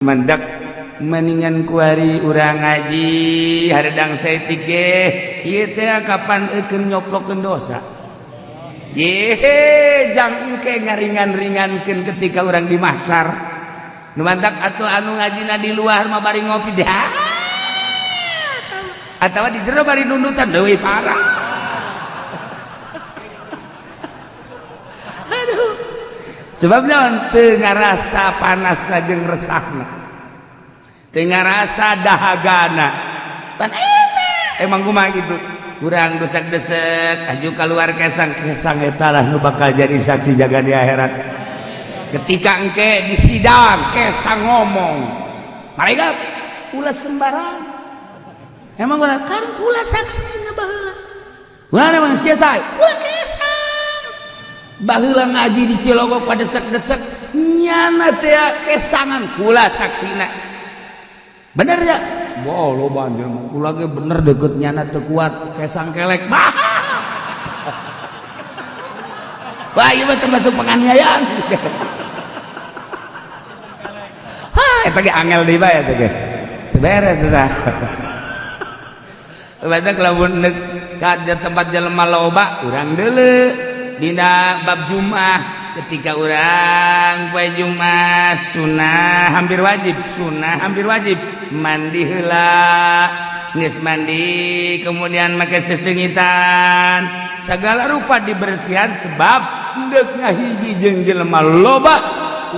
Mendak mendingan kuari urang ngaji haredang saeutik ge ieu teh kapan eukeun nyoplokeun dosa. Ye jang engke ngaringan-ringankeun ketika urang di mahsyar. Nu mantak atuh anu ngajina di luar mah bari ngopi dah. Atawa di jero bari nundutan leuwih parah. Aduh. Sebab naon teu ngarasa panasna jeung resahna. Teu ngarasa dahagana. Pan eta emang kumaha kitu. Kurang desek-desek aju keluar kesang-kesang eta lah nu bakal jadi saksi jaga di akhirat. Ketika engke di sidang kesang ngomong, malaikat ulah sembarang. Emang urang kan kula saksina baheula. Urang emang sia sae? Ulah kesang. Baheula ngaji di Cilogok pada desek-desek nyana teh kesangan kula saksina. Bener ya? Wah, lo banjir kula ge bener deket nyana teu kuat kesang kelek. Bah. Wah, ieu mah termasuk penganiayaan. Hah, eta ge angel deui bae eta ge. Teu beres eta. Baca lamun ka tempat jelema loba urang deuleu dina bab Jumat. Ketika urang poe Jumat sunah hampir wajib, sunah hampir wajib mandi heula, geus mandi kemudian make sesengitan, segala rupa dibersihan sebab deuk ngahiji jeung jelema loba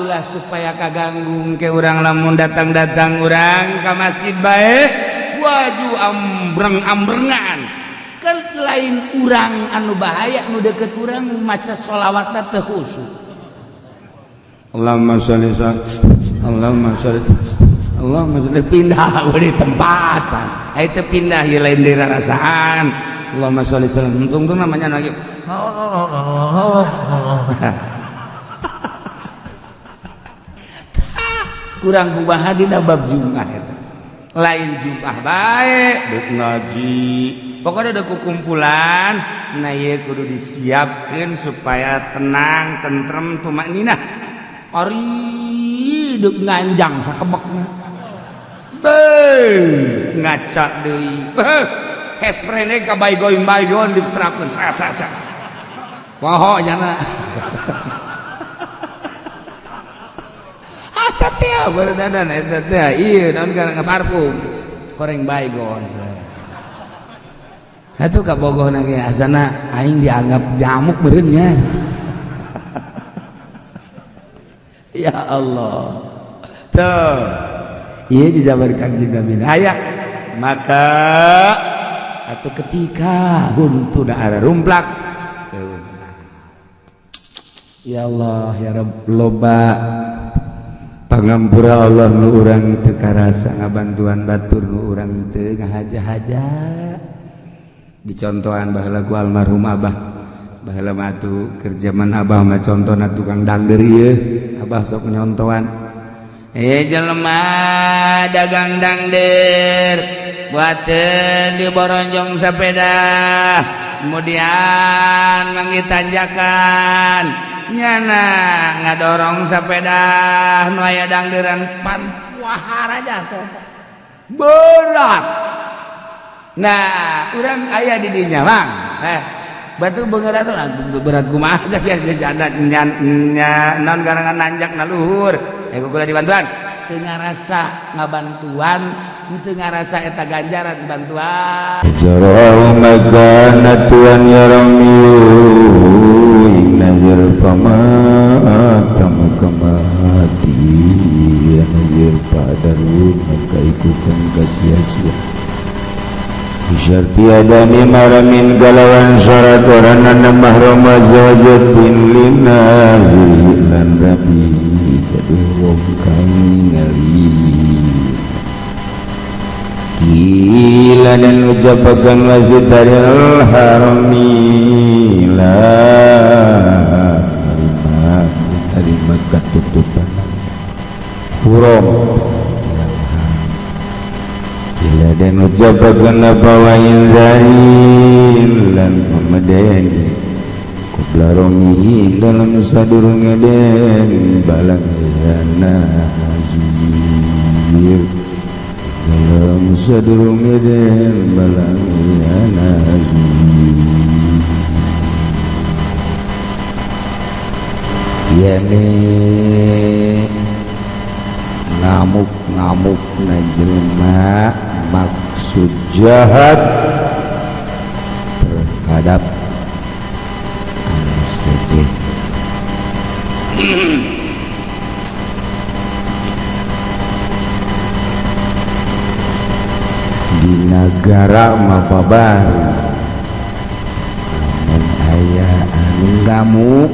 ulah supaya kaganggu ke urang lamun datang-datang urang ka masjid bae baju ambreng-ambrengan kan lain urang anu bahaya nu deket urang maca sholawatna teu khusyuk. Allahumma sholli, Allahumma sholli, Allahumma sholli, pindah di tempat pan ai teu pindah ieu lain di rarasaan. Allahumma sholli sallam untung namanya lagi kurang kumaha dina bab Jumat eta. Lain Jumat bae deuk ngaji pokoknya ada kukumpulan nah ieu kudu disiapkeun supaya tenang tentrem tumakninah. Ari deuk nganjang sakebekna beuh ngaca deui beuh hesprene ka baygon-baygon diterapkeun sa-sa-sa poho nyana asa teh berdadan eta teh ieu naon kana parfum koreng baygon. Atuh ka bogohna ge asana aing dianggap jamuk meureun nya. Ya Allah. Tuh. Ieu di zaman Kangjeng Nabi aya. Maka atuh ketika huntuna ararumplak. Ya Allah ya Rabb loba pangampura Allah nu urang teu karasa ngabantuan batur nu urang teu ngahaja-haja. Dicontohan baheula ku almarhum abah baheula mah atuh keur jaman abah mah contona tukang dangder ieu abah sok nyontohan jelema dagang dangder buateun di boronjong sepeda kemudian manggih tanjakan nyana ngadorong sepeda nu aya dangderan pan puahar aja berat. Nah, urang aya di dinya, Bang. Batu beungeut atuh berat kumaha sakieu janda nya naon garangan nanjak na luhur. Kula dibantuan. Teu ngarasa ngabantuan, teu ngarasa eta ganjaran bantuan. Jarau makana tuan ya ramiyu inna yarfama tamakamati ya nazir padaru maka ikukan kasia-sia. Syarti adami maramin galawan syarat oranana mahrama zawajatin linahi lan rabi kaduh wong kang ningali kila dan ucapakan wasitaril harami la tarima katutupan hurom dan ucapakan apa wa inzarin lan memedeni kubla romihi dalam sadurunge den balang yana. Sadurunge den balangianazi yene ngamuk-ngamuk na jelema maksud jahat terhadap anu sejen. Di nagara mah babari lamun aya anu ngamuk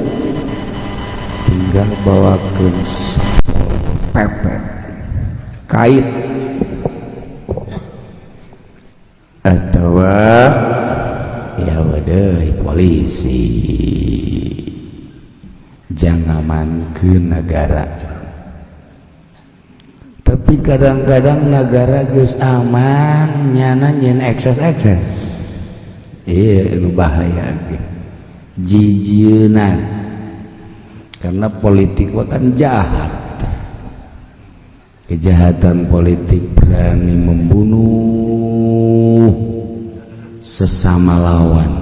tinggal bawakeun pepet kait atawa ya waduh polisi jangamankeun negara. Tapi kadang-kadang negara geus aman nyana nyeun ekses-ekses, iya nu bahaya ge jijieunan karena politik kan jahat. Kejahatan politik berani membunuh sesama lawan,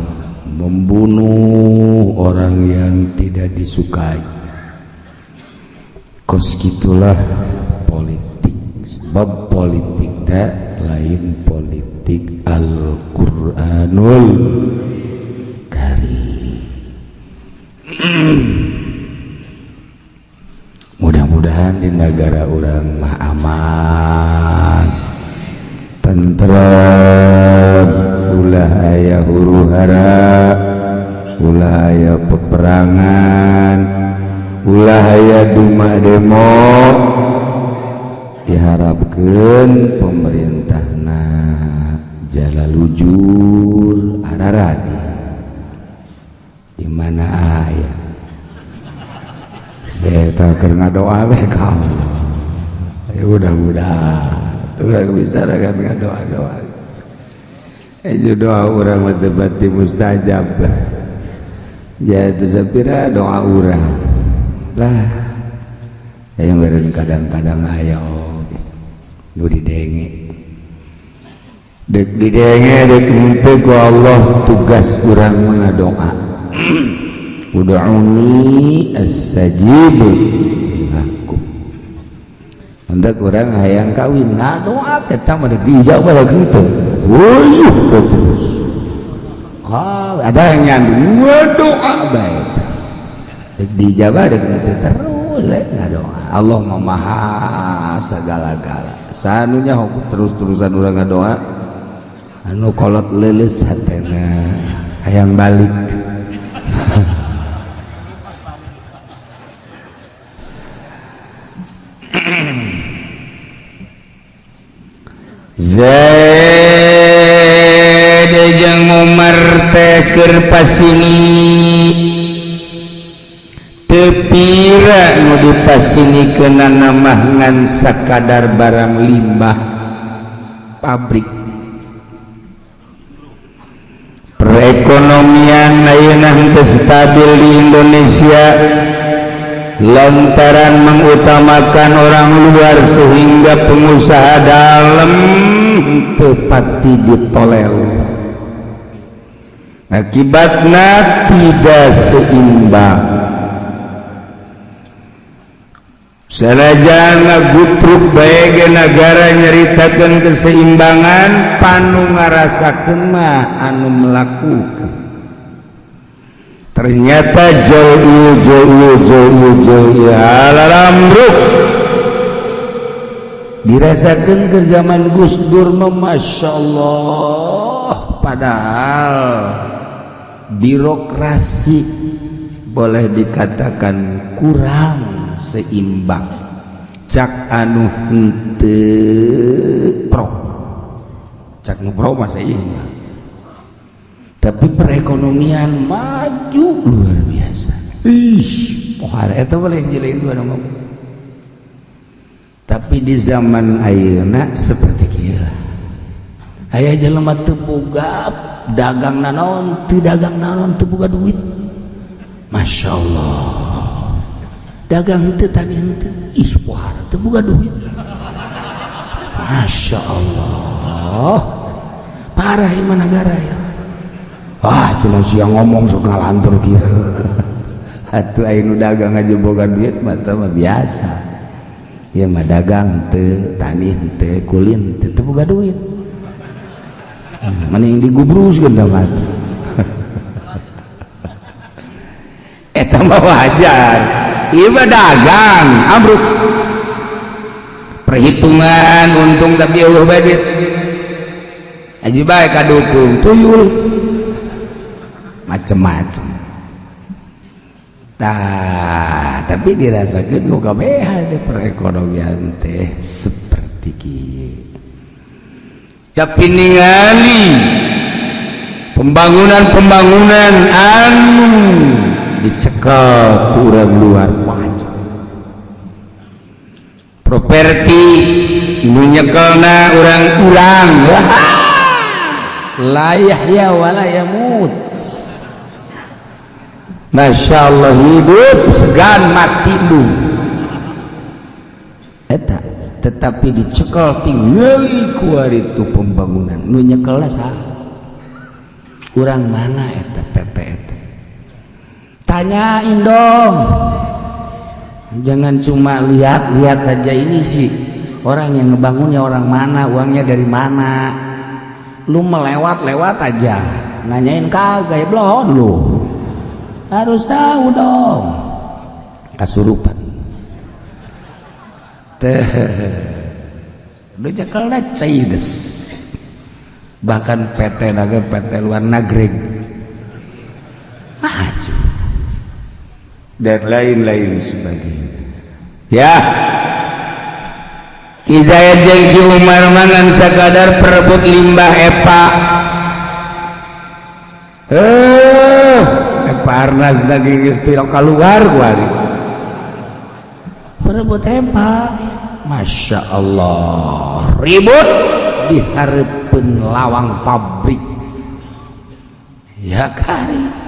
membunuh orang yang tidak disukai. Kos gitulah politik. Sebab politik dah lain politik Al-Qur'anul Karim. Mudah-mudahan di negara orang mah aman, tentrem, ulah aya huru hara, ulah aya peperangan, ulah aya duma demo. Diharapkeun pemerintahna jalalujur araradi di mana aya eta keur ngadoa we ka Allah. Ya mudah-mudahan urang bisa kan ngadoa-doa. Doa urang mah teu pati mustajab. Ya itu sapira doa urang lah. Aya meureun kadang-kadang aya oge nu didenge. Dek didenge dek henteu ku Allah, tugas urang mah ngadoa. Ud'uni astajib lakum. Hendak urang hayang kawin ngadoa eta mah diijabah lagi teu. Wuyuh terus. Kau ada yang nyandu doa bae. Dek diijabah dek henteu terus ngadoa. Allah Maha segala-gala. Sanunya terus-terusan urang ngadoa anu kolot leuleus hatena hayang balik. Zaid jeung Umar teh keur pasini teu pira nu dipasinikeunana mah ngan sakadar barang limbah pabrik. Perekonomian ayeuna henteu stabil di Indonesia lantaran mengutamakan orang luar sehingga pengusaha dalam teu pati ditolelir. Akibatna tidak seimbang. Sanajan ngagutruk bae ge nagara nyaritakeun keseimbangan, panu ngarasakeun mah anu melakukan. Ternyata jauh jauh jauh jauh alalamruk dirasakan ke zaman Gus Dur mah Masya Allah. Padahal birokrasi boleh dikatakan kurang seimbang, cak anu henteu pro, cak nu pro mah seimbang, tapi perekonomian maju luar biasa. Ih, pohara eta boleh jelein dua ngomong. Tapi di zaman ayeuna seperti kieu. Aya jelema teu boga dagang nanaon, teu dagang nanaon, teu boga duit. Masya Allah. Dagang teu tani henteu, ih pohara teu boga duit. Masya Allah. Allah, parah iman negara ya. Wah, cuma siang ngomong sok ngalantur kieu. Atuh aya nu dagang aja boga duit mah mah biasa. Ya mah dagang teu, tani teu, kulin teu, teu boga duit. Mending digubrus geuna mah. Eta mah wajar. Ieu mah dagang, ambruk. Perhitungan untung tapi eueuh bae duit. Aji bae kadukung tuyul. Macem-macem. Tah, tapi dirasakeun ku kabehan di perekonomian teh seperti kieu. Tapi ningali pembangunan-pembangunan anu dicekel ku urang luar wajib. Properti nu nyekelna urang-urang. La yahya wa la yamut. Masya Allah, hidup segan mati lu. Eta tetapi dicekel tinggali kuari itu pembangunan nu nyekelna saha? Urang mana eta PT eta? Tanyain dong. Jangan cuma lihat-lihat aja, ini sih orang yang ngebangunnya orang mana, uangnya dari mana. Lu melewat-lewat aja, nanyain kagak ya belum lu. Harus tahu dong. Kasurupan. Teh. Lu nyekelna caides. Bahkan PT naga PT luar negeri. Maju. Dan lain-lain sebagainya. Ya. Ki Zaid jeung Ki Umar mangan sakadar perebut limbah epa. Epa Arnas daging geus teu kaluar kuari. Perebut epa. Masya Allah, ribut di hareupeun lawang pabrik. Ya kari.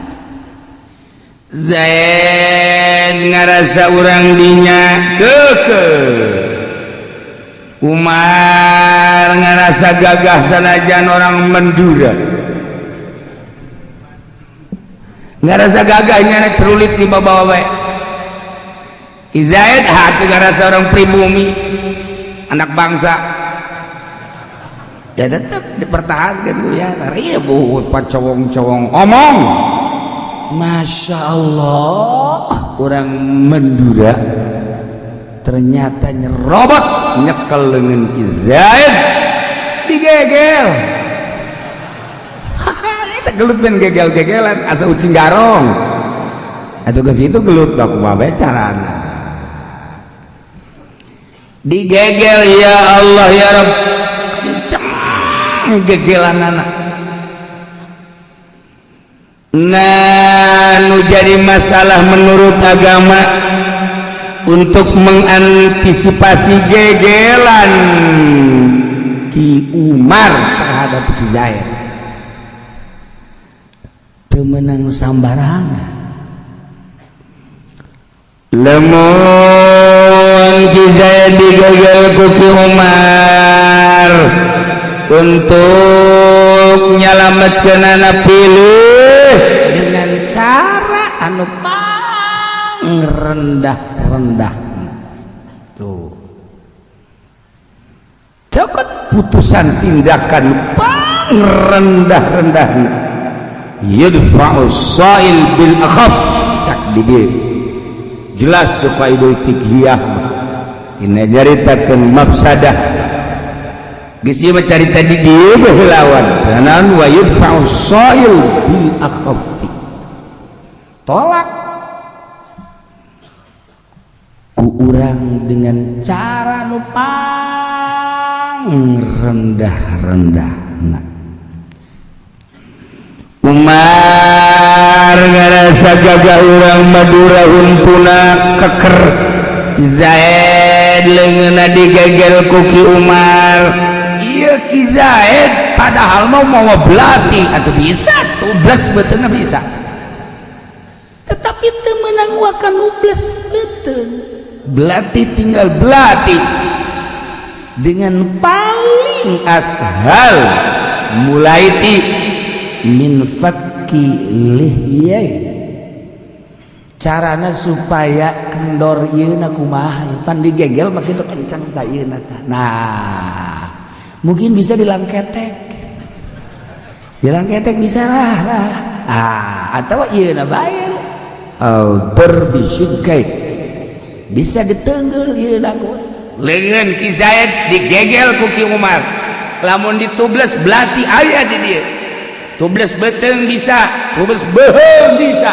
Zaid ngarasa urang dinya keke. Umar ngerasa gagah sanajan orang Madura, ngerasa gagahnya cerulit di bawah bae. Zaid hati ngerasa orang pribumi, anak bangsa, ya tetap dipertahankan ya. Ribut pak cowong-cowong omong, masya Allah, orang Madura ternyata nyerobot nyekel dengan Ki Zaid digegel. Itu gelut ben gegel-gegelan asa ucing garong atau ke situ gelut baku bae carana digegel. Ya Allah ya Rabb, kenceng gegelan anak. Nah, nu jadi masalah menurut agama untuk mengantisipasi gegelan Ki Umar terhadap Ki Zaid teu meunang sambarangan. Lamun Ki Zaid digegel ku Ki Umar untuk nyalametkeunana pilih dengan cara anu rendah-rendah tuh cokot putusan tindakan pang rendah-rendah yudfa'u sa'il bil akhaf cak di dieu jelas tuh kaidul fikhiyah tina nyaritakeun mafsadah geus ieu mah carita di dieu lawan naon wa yudfa'u sa'il bil akhaf tolak ku urang dengan cara nu pang rendah-rendah. Nah, Umar ngarasa gagah urang Madura untuna keker Zaid leungeunna digegel ku Ki Umar. Ieu Ki Zaid padahal mau mawa belati atau bisa tuh blas beuteungna bisa, tetapi teu meunang wakan ubles beuteung belati tinggal belati dengan paling Paling ashal mulai ti min fakki lihyai, carana supaya kendor ieuna kumaha pan digegel mah kitu kencang ta ieuna tah. Nah, mungkin bisa dilangketek, dilangketek bisa lah lah. Ah, atau ieuna bae Al darbi syidkai, bisa ditenggel ieuna ku leungeun Ki Zaid digegel ku Ki Umar. Lamun ditubles belati aya di dieu, tubles beuteung bisa, tubles beuheung bisa,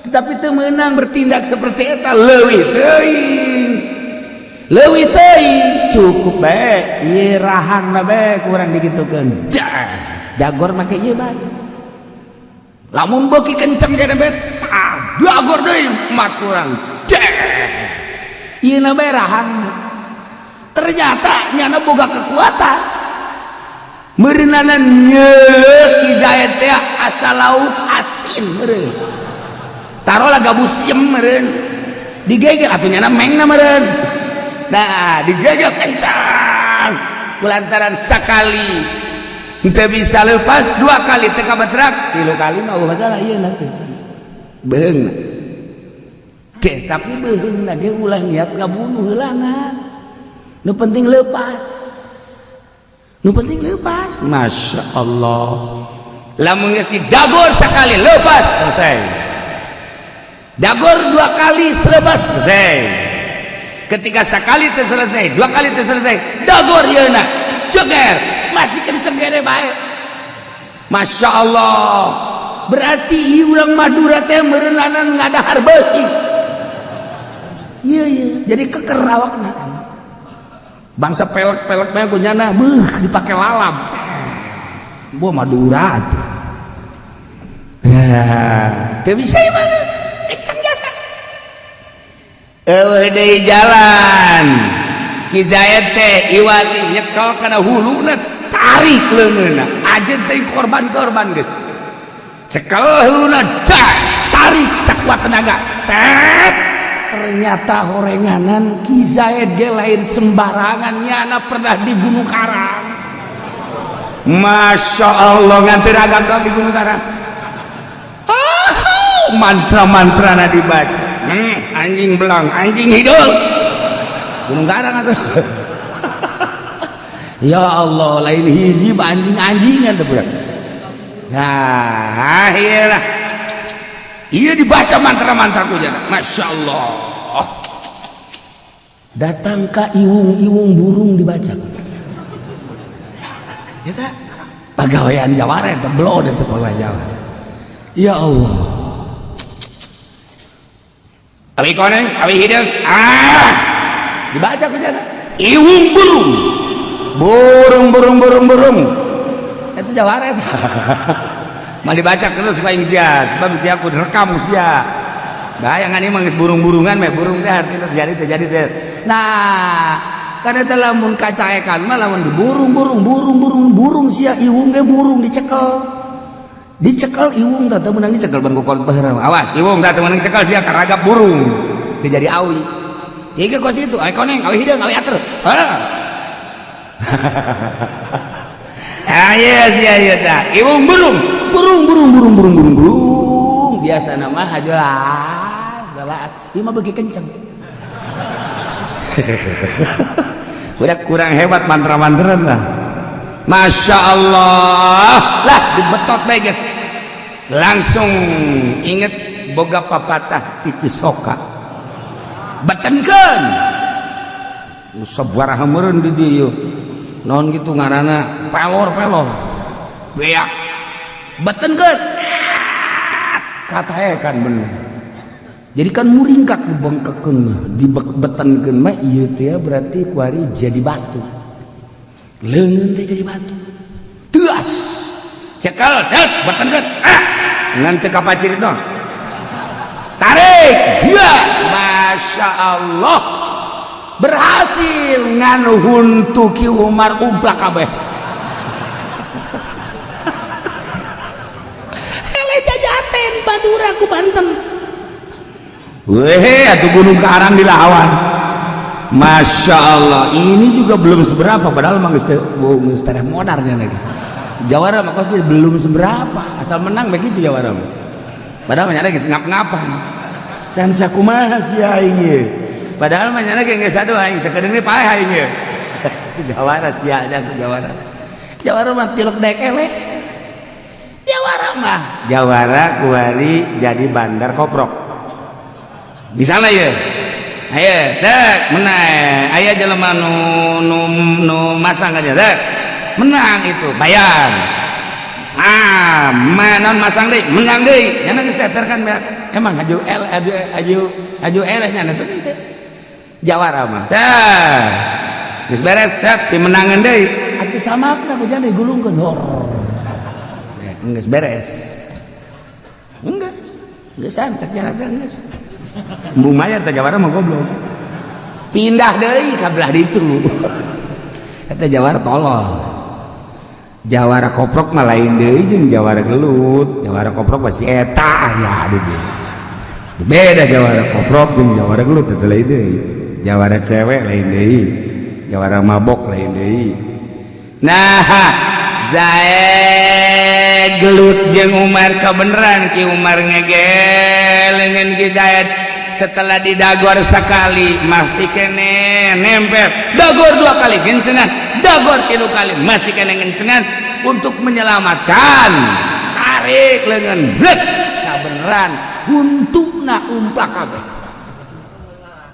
tetapi teu meunang bertindak seperti eta. Leuwih teuing, leuwih teuing, cukup bae ieu rahangna bae kurang digitukeun. Dagor make ieu bae, lamun beuki kenceng kene bae tah dagor deui mat kurang. Ieu na bae rahangna. Ternyata nyana boga kekuatan. Meureunana nyeuleuh Ki Zaid teh asa lauk asin meureun, tarolah gabus siem meureun, digegel atuh nyana mengna meureun. Nah, digegel kencang kulantaran sakali henteu bisa lepas, dua kali teu kabatrak, tilu kali mah eueuh masalah ieu nanti beheungna deh. Tapi beuheungna ge ulah niat ngabunuh heulana, nu penting lepas, nu penting lepas. Masya Allah, lamun geus didagor sekali lepas, selesai. Dagor dua kali selepas, selesai. Ketika sekali terselesai, dua kali terselesai, dagor yeuna jeger masih kenceng gede bae. Masya Allah. Berarti ieu urang Madura teh meureunanan ngadahar beusi. Iya iya, jadi keker awakna. Bangsa pelek-pelek bae ku nyana, beuh dipake lalap. Buah Madura tuh. Ya, teu bisa mah kenceng jasa. Eueuh deui jalan. Ki Zaid teh iwati nyekel kana huluna, tarik leungeunna. Ajeun teh korban-korban geus. Cekel huluna, tarik sakuat tenaga. Tet. Ternyata horenganan Ki Zaid ge lain sembarangan, nyana pernah di Gunung Karang. Masya Allah, nganti ragam di Gunung Karang. Mantra-mantra na dibaca. Anjing belang, anjing hidung. Gunung Karang atuh. Ya Allah, lain hizib anjing-anjingan teh budak. Nah, iyalah. Iya dibaca mantra-mantra ku jana. Masya Allah. Datang ka iwung-iwung burung dibaca. Ya tak? Pagawean jawara eta belon eta pagawean jawara. Ya Allah. Awi koneng, awi hideung. Ah, dibaca ku jana. Iwung burung. Burung burung burung burung. Itu jawara eta. Mal dibaca terus ku aing sia, sebab sia ku rekam sia. Bayangan ini mah geus burung-burungan mah burung teh artina terjadi terjadi teh. Nah, karena teh lamun kacaekan mah lamun diburung burung burung burung burung sia iwung ge burung dicekel. Dicekel iwung teh teu meunang dicekel ban ku kolot baheula. Awas iwung teh teu meunang cekel sia karagap burung. Teu jadi awi. Ieu ge kos itu, awi koneng, awi hideung, awi ater. Ah iya sia ieu tah. Iwung burung, burung burung burung burung burung burung. Biasa nama hajolah, lalas. Ieu mah beuki kenceng. Udah kurang hebat mantra-mantra lah. Masya Allah lah dibetot bae geus. Langsung inget boga papatah ti Cisoka. Betenkeun. Sabaraha meureun di dieu. Naon gitu ngaranna pelor-pelor. Beak. Betenkeun. Kataekan bener. Jadi kan muringkak dibengkekeun mah, dibetenkeun mah ieu teh berarti kuari jadi batu. Leungeun teh jadi batu. Teas. Cekel, cet, betenkeun. Ah, ngan teu kapacir itu. Tarik, dia. Masya Allah. Berhasil ngan huntu Ki Umar umplak kabeh. Hele jajaten Madura ku Banten. Weh, atuh Gunung Karang dilawan. Masya Allah, ini juga belum seberapa, padahal mah geus teu geus tereh modarnya lagi. Jawara mah kos belum seberapa, asal menang begitu jawara mah. Padahal mah nyana geus ngap-ngapan. Can sakumaha sia aing ye. Padahal mah nyana ge geus aduh aing sakedeung paeh aing ye. Jawara sia aja jawara. Jawara mah tilok daek eleh. Jawara mah jawara kuari jadi bandar koprok. Misalnya ya, ayo dek menang, aya jelema nu nu nu masang aja dek menang itu bayar. Ah, manon masang deui, menang deui. Nya geus teter kan emang aju L aju aju aju L nya itu teh. Jawara mah. Tah. Geus beres teh dimenangan deui. Atuh samakna ku jangan digulungkeun. Hor. Ya, geus beres. Geus. Geus cek jalan geus. Embung mayar teh jawara mah goblok. Pindah deui ka belah ditu. Eta jawara tolol. Jawara koprok mah lain deui jeung jawara gelut. Jawara koprok pasti eta aya aduh deui. Beda jawara koprok jeung jawara gelut eta lain deui. Jawara cewek lain deui. Jawara mabok lain deui. Nah, Zaid gelut jeung Umar kebenaran Ki Umar ngegelengan Ki Zaid. Setelah didagor sekali masih kene nempel, dagor dua kali gencengan, dagor tilu kali masih kene gencengan. Untuk menyelamatkan tarik lengan blek kabeneran huntuna umplak kabeh.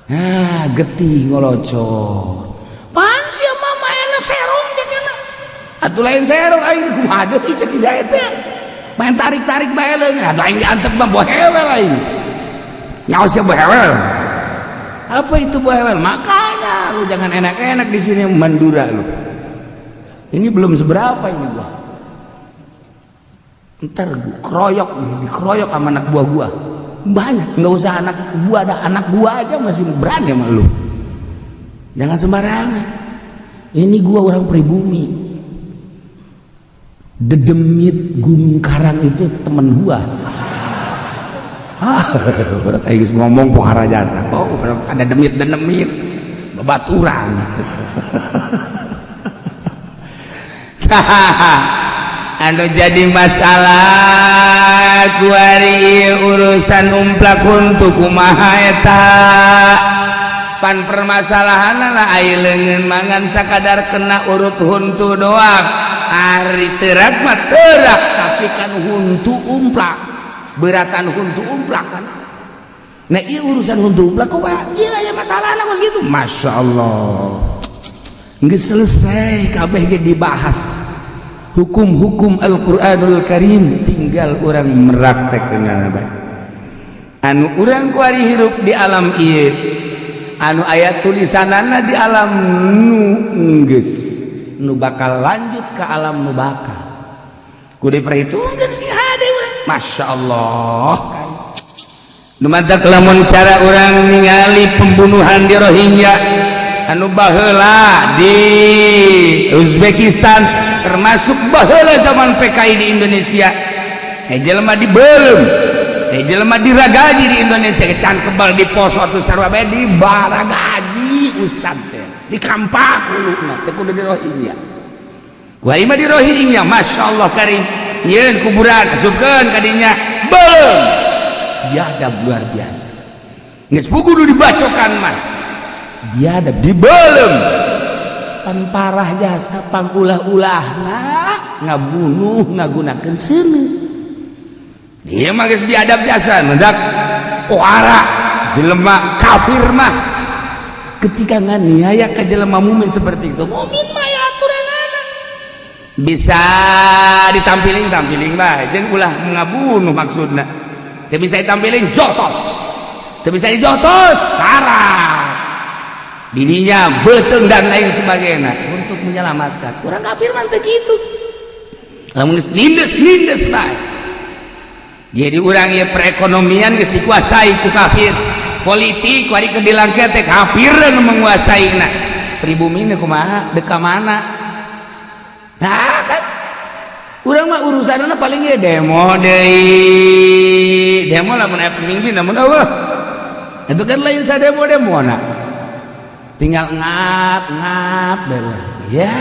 Ah, getih ngolocor pan sia mah maena serong jeung atuh lain serong aing kumaha deui cek Zaid teh main tarik-tarik bae leungeun atuh aing diantep mah bohewel aing. Nyawa sia bohewel. Apa itu bohewel? Makanya lu jangan enak-enak di sini mandura lu. Ini belum seberapa ini gua. Ntar gua keroyok nih, dikeroyok sama anak buah gua. Banyak, nggak usah anak buah, ada anak buah aja masih berani sama lu. Jangan sembarangan. Ini gua orang pribumi. Dedemit Gunung Karang itu temen gua. Ah, orang kayak ngomong poharajana. Oh, ada demit dan demit babaturan. Anu jadi masalah kuari urusan umplak huntu kumaha eta. Pan permasalahanna ai leungeun mangan sakadar kena urut huntu doang. Ari teurak mah teurak, tapi kan huntu umplak. Beratan huntu umplak kan. Nah, iya urusan huntu umplak kok iya aya masalahna kos kitu. Masya Allah. Geus selesai kabeh ge dibahas. Hukum-hukum Al-Qur'anul Karim tinggal urang meraktekkeunana bae. Anu urang kuari hirup di alam ieu, anu aya tulisanana di alam nu geus, nu bakal lanjut ke alam nu bakal. Kudu diperhitungkeun sing hade urang. Masya Allah. Nu mantak lamun cara urang ningali pembunuhan di Rohingya anu baheula di Uzbekistan, termasuk baheula zaman PKI di Indonesia, jelema dibeuleum, jelema diragaji di Indonesia, can kebal di Poso atuh sarua bae dibaragaji ustad teh dikampak huluna teh kudu di Rohingya. Kuari mah di Rohingya Masya Allah karim nyieun kuburan asupkeun ka dinya beuleum biadab luar biasa. Geus kudu dibacokan mah biadab dibeuleum pan parah jasa pang ulah-ulahna ngabunuh ngagunakeun seuneu. Ieu mah geus biadab jasa mendak pohara jelema kafir mah ketika nganiaya ka jelema mukmin seperti itu. Mukmin mah ya aturanana bisa ditampiling tampiling bae jeung ulah ngabunuh maksudna. Teu bisa ditampiling jotos, teu bisa dijotos tarak dirinya beteng dan lain sebagainya untuk menyelamatkan. Orang kafir mah teu kitu, lamun geus nindes nindes bae. Jadi urang ieu perekonomian geus dikuasai ku kafir, politik wari keur dilangket teh kafir nu menguasaina. Pribumi kumaha dek ka mana? Nah kan urang mah urusanna paling ge demo deui, demo lamun aya pemimpin, lamun eueuh itu kan lain sademo-demona. Tinggal ngap ngap bae urang. Ya,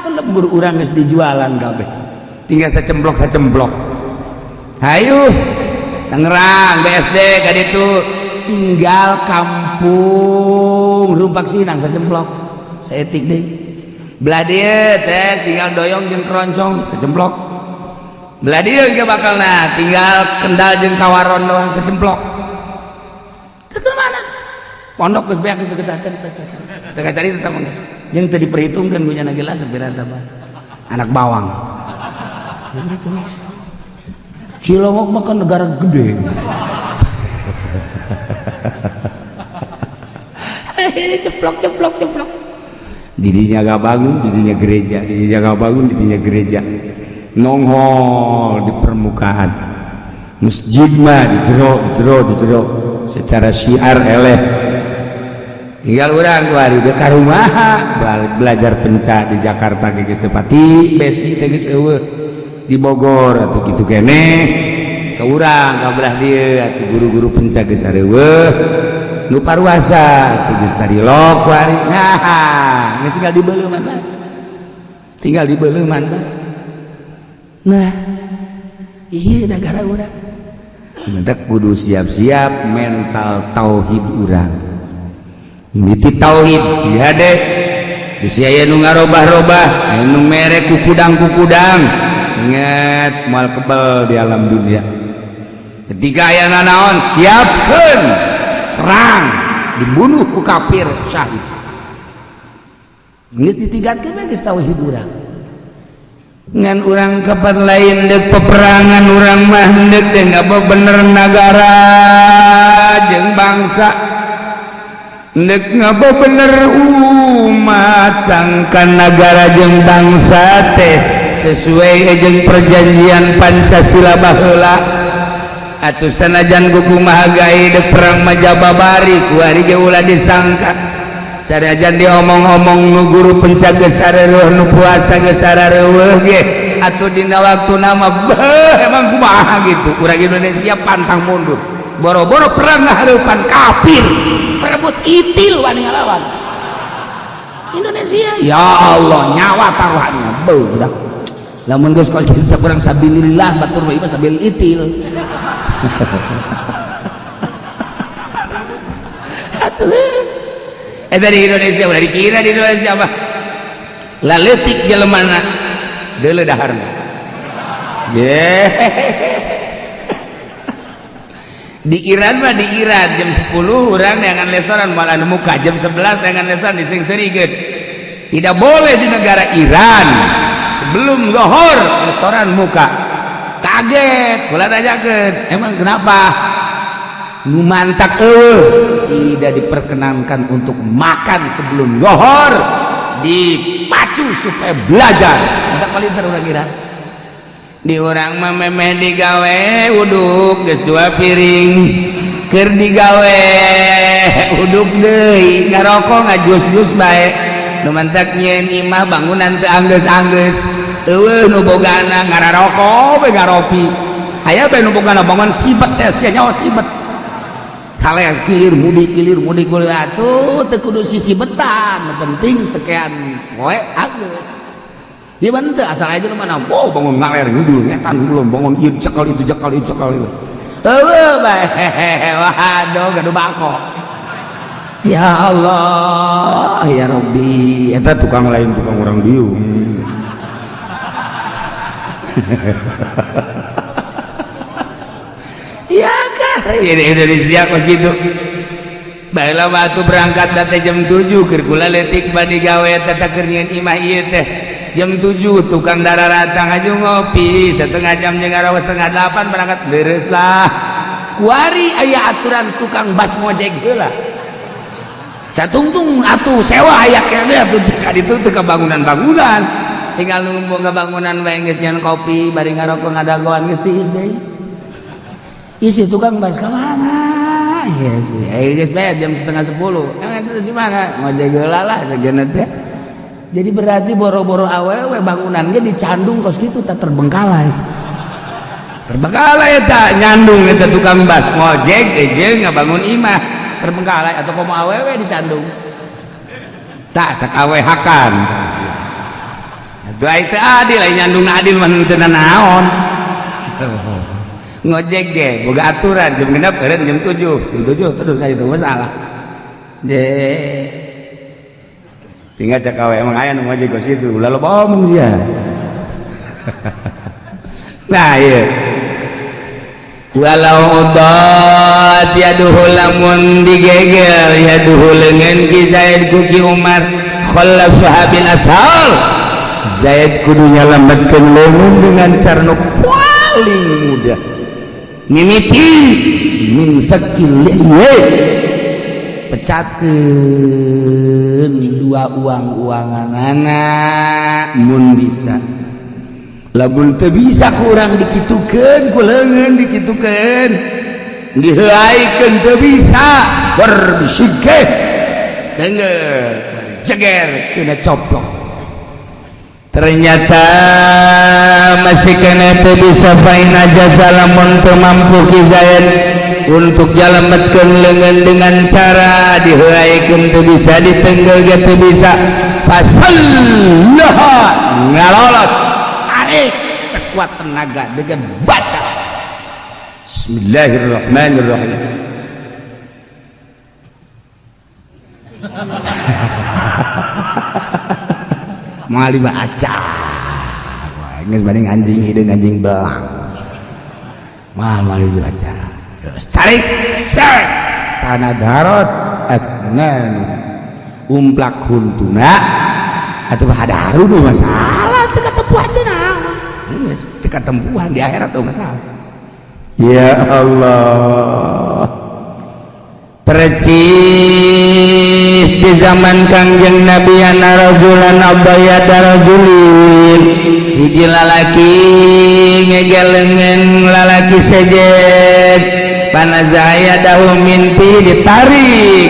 teu lembur urang geus dijualan kabeh. Tinggal sacemplok sacemplok. Hayu Tangerang BSD ka ditu tinggal kampung Rumpak Sinang sacemplok. Saeutik deui. Belah dieu teh tinggal doyong jeung keroncong sacemplok. Belah dieu ge bakalna tinggal Kendal jeung Kawaron doang sacemplok. Teu mana? Pondok geus beak geus teu cari teu cari tetap geus. Jeung teu diperhitungkeun ku nya gelas sapira tah anak bawang. Cilongok mah kan negara gede. Ini ceplok ceplok ceplok. Didinya gak bangun, didinya gereja, didinya gak bangun, didinya gereja. Nongol di permukaan. Masjid mah di jero, di jero, di jero. Secara syiar eleh. Tinggal urang kuari deuk ka rumah belajar penca di Jakarta geus teu pati, besi teh geus eueuh. Di Bogor atuh kitu keneh. Ka urang ka belah dieu atuh guru-guru penca geus areueuh. Nu paruasa atuh geus tarilok kuari. Nah, ini tinggal dibeuleman bae. Tinggal dibeuleman bae. Nah, iya negara urang. Mentak kudu siap-siap mental tauhid urang. Mimiti tauhid sia deh. Bisi aya nu ngarobah-robah, aya nu mere kukudang-kukudang. Ingat moal kebal di alam dunia. Ketika aya nanaon siapkeun perang, dibunuh ku kafir syahid. Geus ditingkatkeun bae geus tauhid urang. Ngan urang kapan lain dek peperangan urang mah dek teh ngabebener nagara jeung bangsa. Dek ngabebener umat sangkan nagara jeung bangsa teh sesuai jeung perjanjian Pancasila baheula. Atuh sanajan kumaha gae dek perang majababari kuari ge ulah disangka. Sanajan diomong-omong nu guru penca geus sareueuh nu puasa geus sareueuh ge atuh dina waktuna mah beuh emang kumaha gitu. Urang Indonesia pantang mundur. Boro-boro perang ngahareupan kafir, perebut itil wani ngalawan. Indonesia ya Allah nyawa taruhannya beuh dah. Lamun geus kos kitu kurang sabilillah batur mah ieu sabil itil. Atuh Dari Indonesia udah dikira di Indonesia apa laletik jelemana deuleu daharna. Di Iran mah di Iran jam 10 orang dengan restoran malah muka jam 11 dengan restoran disingserikeun. Tidak boleh di negara Iran sebelum lohor restoran muka. Kaget kula nanyakeun, emang kenapa? Nu mantak eueuh tidak diperkenankan untuk makan sebelum lohor, dipacu supaya belajar. Mantak palinter urang Iran. Di urang mah memeh digawe uduk geus 2 piring, keur digawe uduk deui, ngarokok ngajus-jus bae. Nu mantak nyieun imah bangunan teu anggeus-anggeus, eueuh nu bogana ngararokok bae ngaropi. Aya bae nu bogana bangun sibet teh sia nyawa sibet. Kalian kilir mudik atuh teu kudu sisi betan, penting sekian poe anggeus. Ieu mah teu asal aja nu mana, oh bangun ngaler ngidul ngetan belum bangun ieu cekal itu cekal itu cekal itu. Eueuh bae waduh gaduh bako. Ya Allah, ya Rabbi, eta tukang lain tukang urang dieu. Ya kah di Indonesia kos gitu. Baheula waktu berangkat teh jam 7 keur kula leutik badi gawe teh keur nyieun imah ieu teh. Jam 7 tukang dararatang aju ngopi setengah jam jeung arawa setengah 8 berangkat beres lah. Kuari aya aturan tukang bas ngojek heula. Satungtung atuh sewa aya keneh atuh ka ditu teu ka bangunan-bangunan. Tinggal nunggu ka bangunan bae geus nyeun kopi bari ngarokok ngadagoan geus tiis deui. Isi tukang bas ka mana? Iya sih. Geus bae jam 9:30. Emang itu si mana? Ngojek heula lah sageuna teh. Jadi berarti boro-boro awewe bangunan ge dicandung kos kitu tak terbengkalai. Terbengkalai eta nyandung eta tukang bas ngojek jeung ngabangun imah. Terbengkalai atau komo awewe dicandung. Tak cek awe hakan. Doa itu adil, lain nyandung adil mah teu naon. Ngojek ge boga aturan jam 6 eureun jam 7, jam 7 terus ka itu masalah. Je. Tinggal cek awe emang aya nu ngojek ke situ, ulah loba omong sia. Nah, iya. Walau udat yaduhu lamun digegel yaduhu lengan ki Zaid ku Ki Umar khallasaha bil ashal. Zaid kudu nyalametkeun leungeun dengan cara nu paling mudah. Mimiti min fakil lihye, pecatkeun dua uang-uanganana mun bisa. Lamun teu bisa kurang dikitukeun ku leungeun dikitukeun, diheuaikeun teu bisa berbisike denger jeger kena coplok. Ternyata masih kena teu bisa. Fa in ajaza lamun teu mampu Ki Zaid untuk nyalametkeun leungeun dengan cara diheuaikeun teu bisa, ditenggel ge teu bisa, fasallaha ngalolos tarik sekuat tenaga dengan baca Bismillahirrahmanirrahim. Moal dibaca. Geus banding anjing hideung anjing belang. Moal moal dibaca. Terus tarik set tanah darat asnan umplak huntuna atuh hadaru nu masalah teu katempuhan teh naon. Geus teu katempuhan di akhirat tuh masalah. Ya Allah, percis di zaman Kangjeng Nabi ana rajulan abayada rajulin, hiji lalaki ngegel leungeun lalaki sejen, panazaya dahu min pi ditarik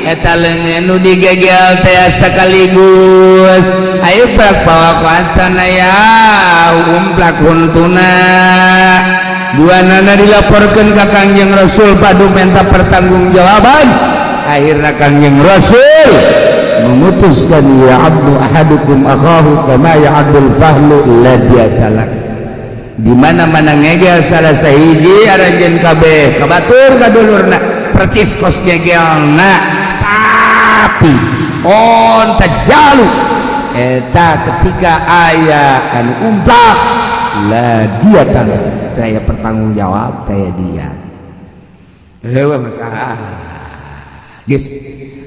eta leungeun nu digegel teh sekaligus ayo prak pawakuatan aya umplak huntuna. Dua nana dilaporkan ke Kangjeng Rasul padu minta pertanggungjawaban. Akhirnya Kangjeng Rasul memutuskan ya abdu ahadukum akhahu kama ya'abdul fahlu la diatalak. Di mana-mana ngegel salah sahiji aranjeun kabeh kabatur kadulurna percis kos ngegelna sapi onta jalu eta ketika aya anu umplak la diatalak saya pertanggung jawab saya dia heueuh masalah geus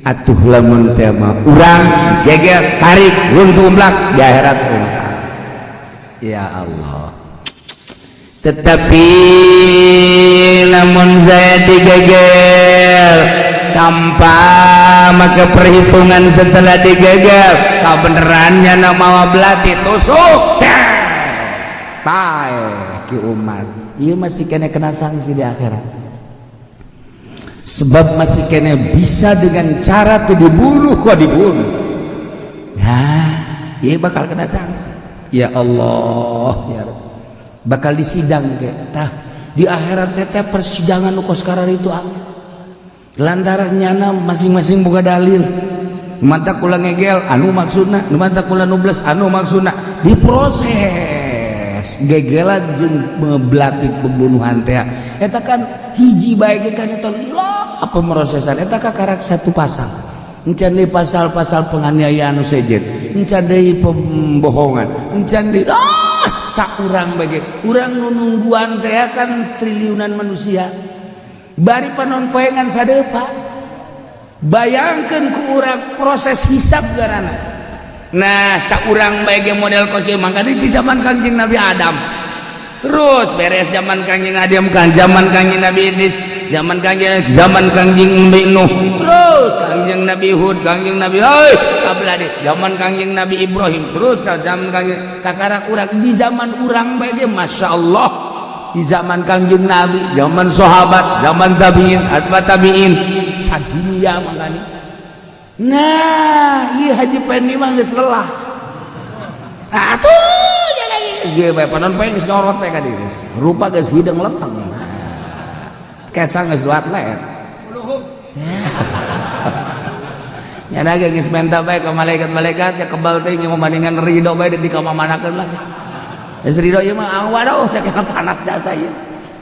atuh lamun teh mah urang geger tarik huntu umplak di akhirat masalah. Ya Allah, tetapi lamun saya digegel tanpa maka perhitungan setelah digegel kabenerannya nama belati tusuk ces pae Ki Umar ieu masih kena kena sanksi di akhirat sebab masih kena bisa dengan cara tuh dibunuh kok dibunuh. Nah ieu bakal kena sanksi. Ya Allah ya Rabb, bakal disidang ke tah di akhirat teh persidangan nu kos itu angin lantaran nyana masing-masing boga dalil. Mata kula ngegel anu maksudna, mata kula nubles anu maksudna, diproses gegelan jeung ngeblatik pembunuhan teh eta kan hiji bae ge kan eta lila pemrosesan eta kakarak satu pasal encan deui pasal-pasal penganiayaan nu sejen, encan deui pembohongan, encan deui saurang bae ge urang nu nungguan teh kan triliunan manusia bari panon poengan sadepa. Bayangkeun ku urang proses hisab garana. Nah saurang bae ge model kos ieu mangka di zaman Kangjeng Nabi Adam terus beres zaman Kangjeng Adam kan zaman Kangjeng Nabi Idris, zaman Kangjeng, zaman Kangjeng Nabi Nuh, terus Kangjeng Nabi Hud, Kangjeng Nabi hoi kabeh zaman Kangjeng Nabi Ibrahim, terus ka zaman Kangjeng kakarak urang di zaman urang bae ge Masya Allah di zaman Kangjeng Nabi, zaman sahabat, zaman tabiin, atba tabiin sadunia mangkani. Nah ieu Haji Pendi mah geus lelah atuh ya lagi geus bae panon poe geus nyorot teh ka dieu geus rupa geus hideung leteng kesang geus atlet. Nyana ge geus menta bae ka malaikat-malaikat ya kebal teh membandingkan ridho bae di kamamanakeun lah. Geus ridho ieu mah waduh cek panas jasa ieu.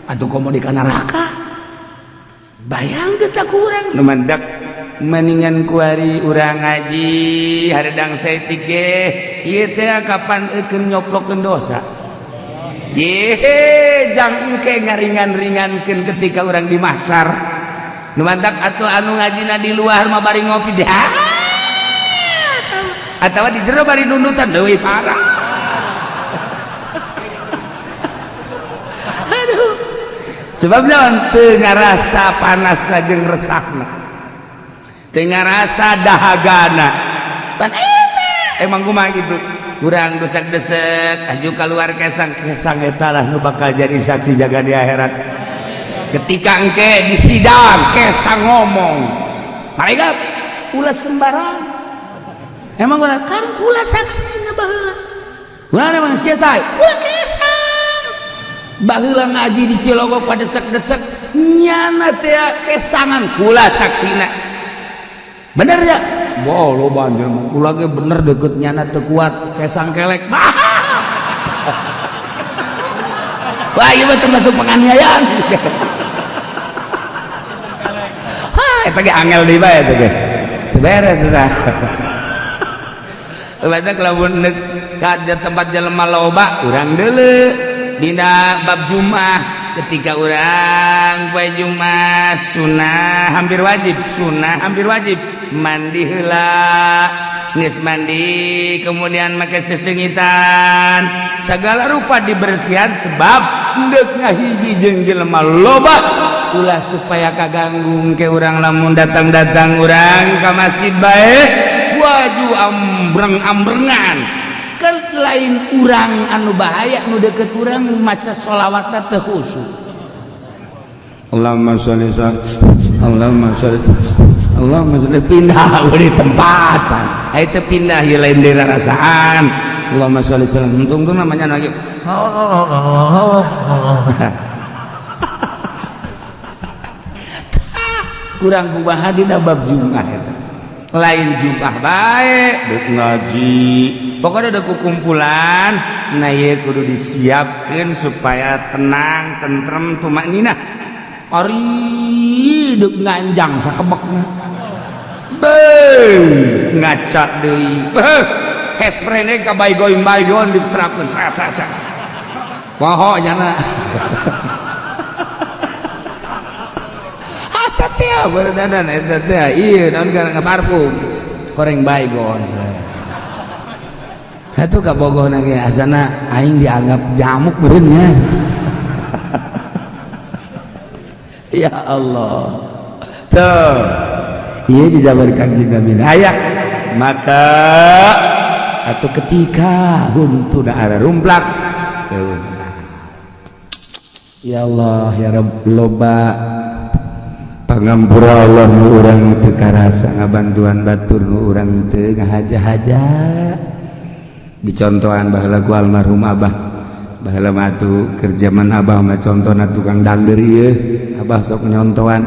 Atuh komo di kana neraka. Bayangkeun tak kurang nu mandak mendingan kuari urang ngaji haredang saeutik ge ieu teh kapan eukeun nyoplokeun dosa. Ye jang engke ngaringan-ringankeun ketika urang di mahsyar. Nu mantak atuh anu ngajina di luar mah bari ngopi deh. Atawa di jero bari nundutan leuwih parah. Aduh. Sebab naon teu ngarasa panasna jeung resahna. Teu ngarasa dahagana. Pan eta emang kumaha kitu. Urang desek-desek aju keluar kesang-kesang eta lah nu bakal jadi saksi jaga di akhirat. Ketika engke di sidang kesang ngomong malaikat ulah sembarang emang ulah kan kula saksinya baheula ulah emang sia sae ulah kesang baheula ngaji di Cilogok pada desek-desek nyana teh kesangan kula saksina bener ya boh loba anjeun kula ge bener deket nyana teu kuat kesang kelek. Wah ieu mah termasuk penganiayaan. Eta ge angel deui bae eta ge. Teu beres eta. Baca lamun ka tempat jelema loba urang deuleu dina bab Jumat ketika urang poe Jumat sunah hampir wajib, sunah hampir wajib mandi heula. Geus mandi kemudian make sesengitan segala rupa dibersihan sebab deuk ngahiji jeung jelema loba ulah supaya kaganggu ke urang lamun datang-datang urang ka masjid bae baju ambreng-ambrengan kan lain urang anu bahaya nu deket urang maca sholawatna teu khusyuk. Allahumma sholli Allahumma sholli Allahumma sholli pindah di tempat pan itu pindah ya lain dari rasaan. Allahumma sholli sallam untung tuh namanya lagi kurang kumaha dina bab Jumat eta lain Jumat bae deuk ngaji pokoknya deuk kumpulan nah ieu kudu disiapkeun supaya tenang tentrem tumakninah ari deuk nganjang sakebekna beuh ngaca deui beuh hesprene ka baygon-baygon diserapkeun sat sat sat poho nyana. Satya berdadan eta teh ieu naon kana parfum koreng baygon atuh ka bogohna ge asana aing dianggap jamuk meureun nya. Ya Allah tuh ieu di zaman Kangjeng Nabi aya maka atau ketika huntuna ara rumplak teu. Ya Allah ya Rabb loba pangampura Allah nu urang teu karasa ngabantuan batur nu urang teu ngahaja-haja dicontohan baheula ku almarhum abah baheula mah atuh keur jaman abah mah contona tukang dangder ieu abah sok nyontohan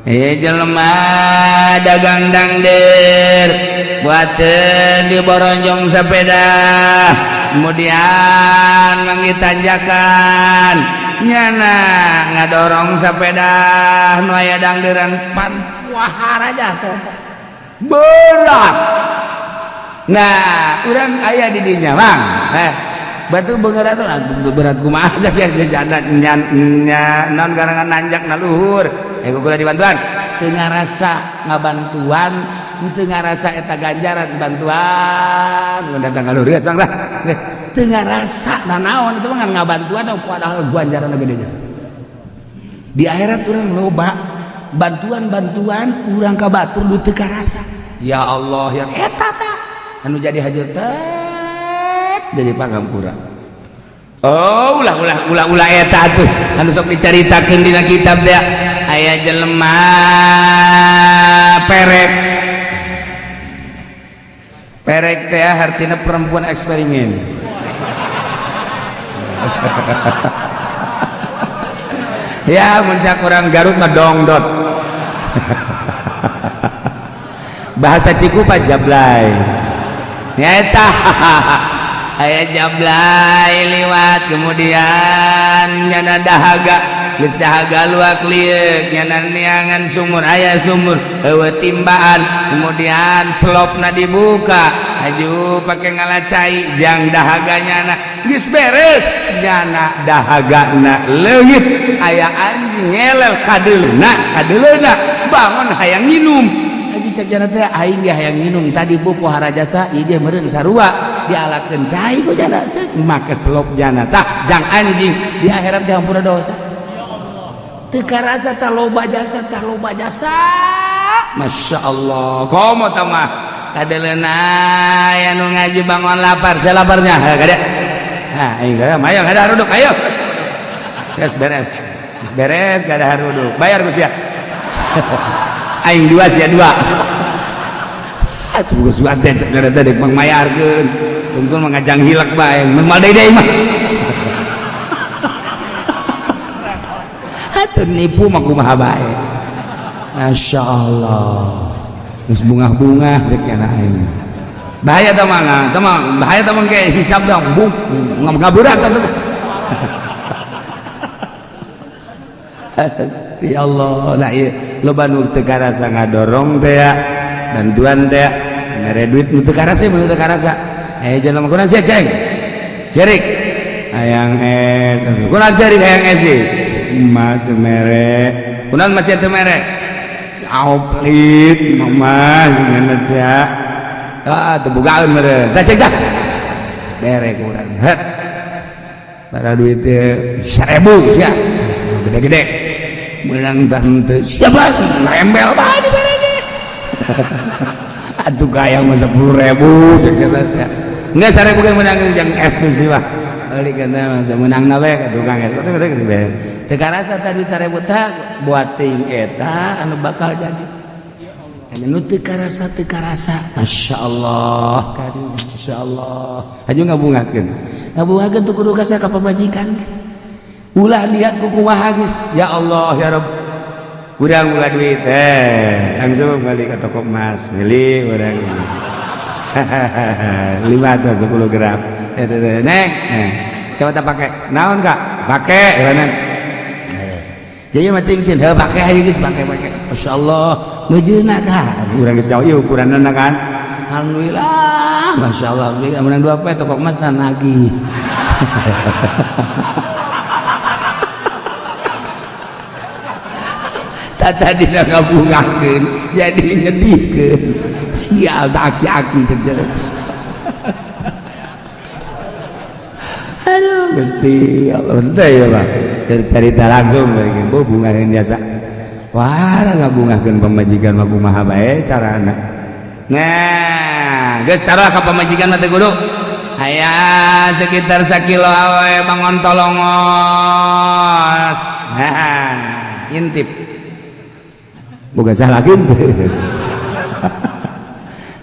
jelema dagang dangder buateun di boronjong sepeda kemudian manggih tanjakan nyana ngadorong sepeda nu aya dangderan pan puahara jasa berat. Nah urang aya di dinya mang batu beungeut atuh berat kumaha sakieu janda nya naon garangan nanjak na luhur kula dibantuan teu ngarasa ngabantuan teu ngarasa eta ganjaran bantuan datang ka luhur geus bang lah geus teu ngarasa nanaon itu mah ngabantuan padahal ganjaran gede jasa. Di akhirat urang loba bantuan-bantuan urang ka batur nu teu karasa. Ya Allah yang eta tah anu jadi hajat dari pangampura. Oh ulah ulah ulah ulah eta tuh anu sok dicaritakeun dina kitab teh aya jelema perek. Perek teh artinya perempuan eksperimen. Ya mun cak urang Garut mah dongdot. Bahasa Cikupa jablay. Nyata aya jablay liwat kemudian nyana dahaga geus dahaga luak lieuk nyana neangan sumur aya sumur eueuh timbaan kemudian selopna dibuka aju pake ngalacai jang dahaga nyana geus beres nyana dahagana leungit aya anjing ngelel kadeulna kadeulna bangun hayang nginum aji cek jana teh aing ge hayang nginum tadi bu pohara jasa ieu ge meureun sarua dialakeun cai ku jana seut make selop jana tah jang anjing di akhirat dihampura dosa teu karasa tah loba jasa tah loba jasa. Masya Allah komo tah mah kadeleuna aya nu ngaji bangun lapar saya laparnya kade ha aing ayo kada haruduk ayo geus beres geus beres kada haruduk bayar geus ya aing dua sia dua geus suan teh cek teh dek mangmayarkeun tungtun mah ngajang hilek bae mun mal deui mah atuh nipu mah kumaha bae. Masya Allah geus bungah-bungah cek kana aing bahaya tah mah tah mah bahaya tah mah ke hisab dong bung ngaburak tah. Gusti Allah nah ieu loba nu teu karasa ngadorong teh ya bantuan teh mere duit nu teu karasa nu teu karasa jelema kurang sia ceng cerik hayang es kurang cerik hayang es mah teu mere kunaon masih teu mere auplit mama gimana teh ah teu bogaeun mere tah cek dah bere kurang het bara duit teh 1000 sia gede-gede menang tante siapa ngerembel bae dibere ge atuh kaya mah 10.000 cek teh enggak 1.000 ge menang jeung es sih mah balik kana mah menangna we ka tukang es teu karasa tadi 1.000 teh buat ting eta anu bakal jadi anu teu karasa Masya Allah Masya Allah aju ngabungakeun ngabungakeun teu kudu kasa ka pamajikan ulah lihat kumaha geus ya Allah ya Rabb urang ulah duit langsung balik ke toko emas beli urang 5 atau 10 gram neng siapa tak pakai naon kak pakai neng jadi mah cincin heuh pakai aja geus pakai pakai Masya Allah mejeuna kak urang geus jauh ieu ukuranna kan alhamdulillah Masya Allah menang dua poe toko emas dan nagih. Tadi ngabungakeun jadi nyedihkeun sial tak aki-aki aduh Gusti Allah teh ya Pak cerita langsung bu bungaheun jasa wah ngabungahkeun pamajikan mah kumaha bae carana nah geus taruh ka pamajikan mah teu kudu aya sekitar sakilo awe bangon tolongos nah intip boga salah lagi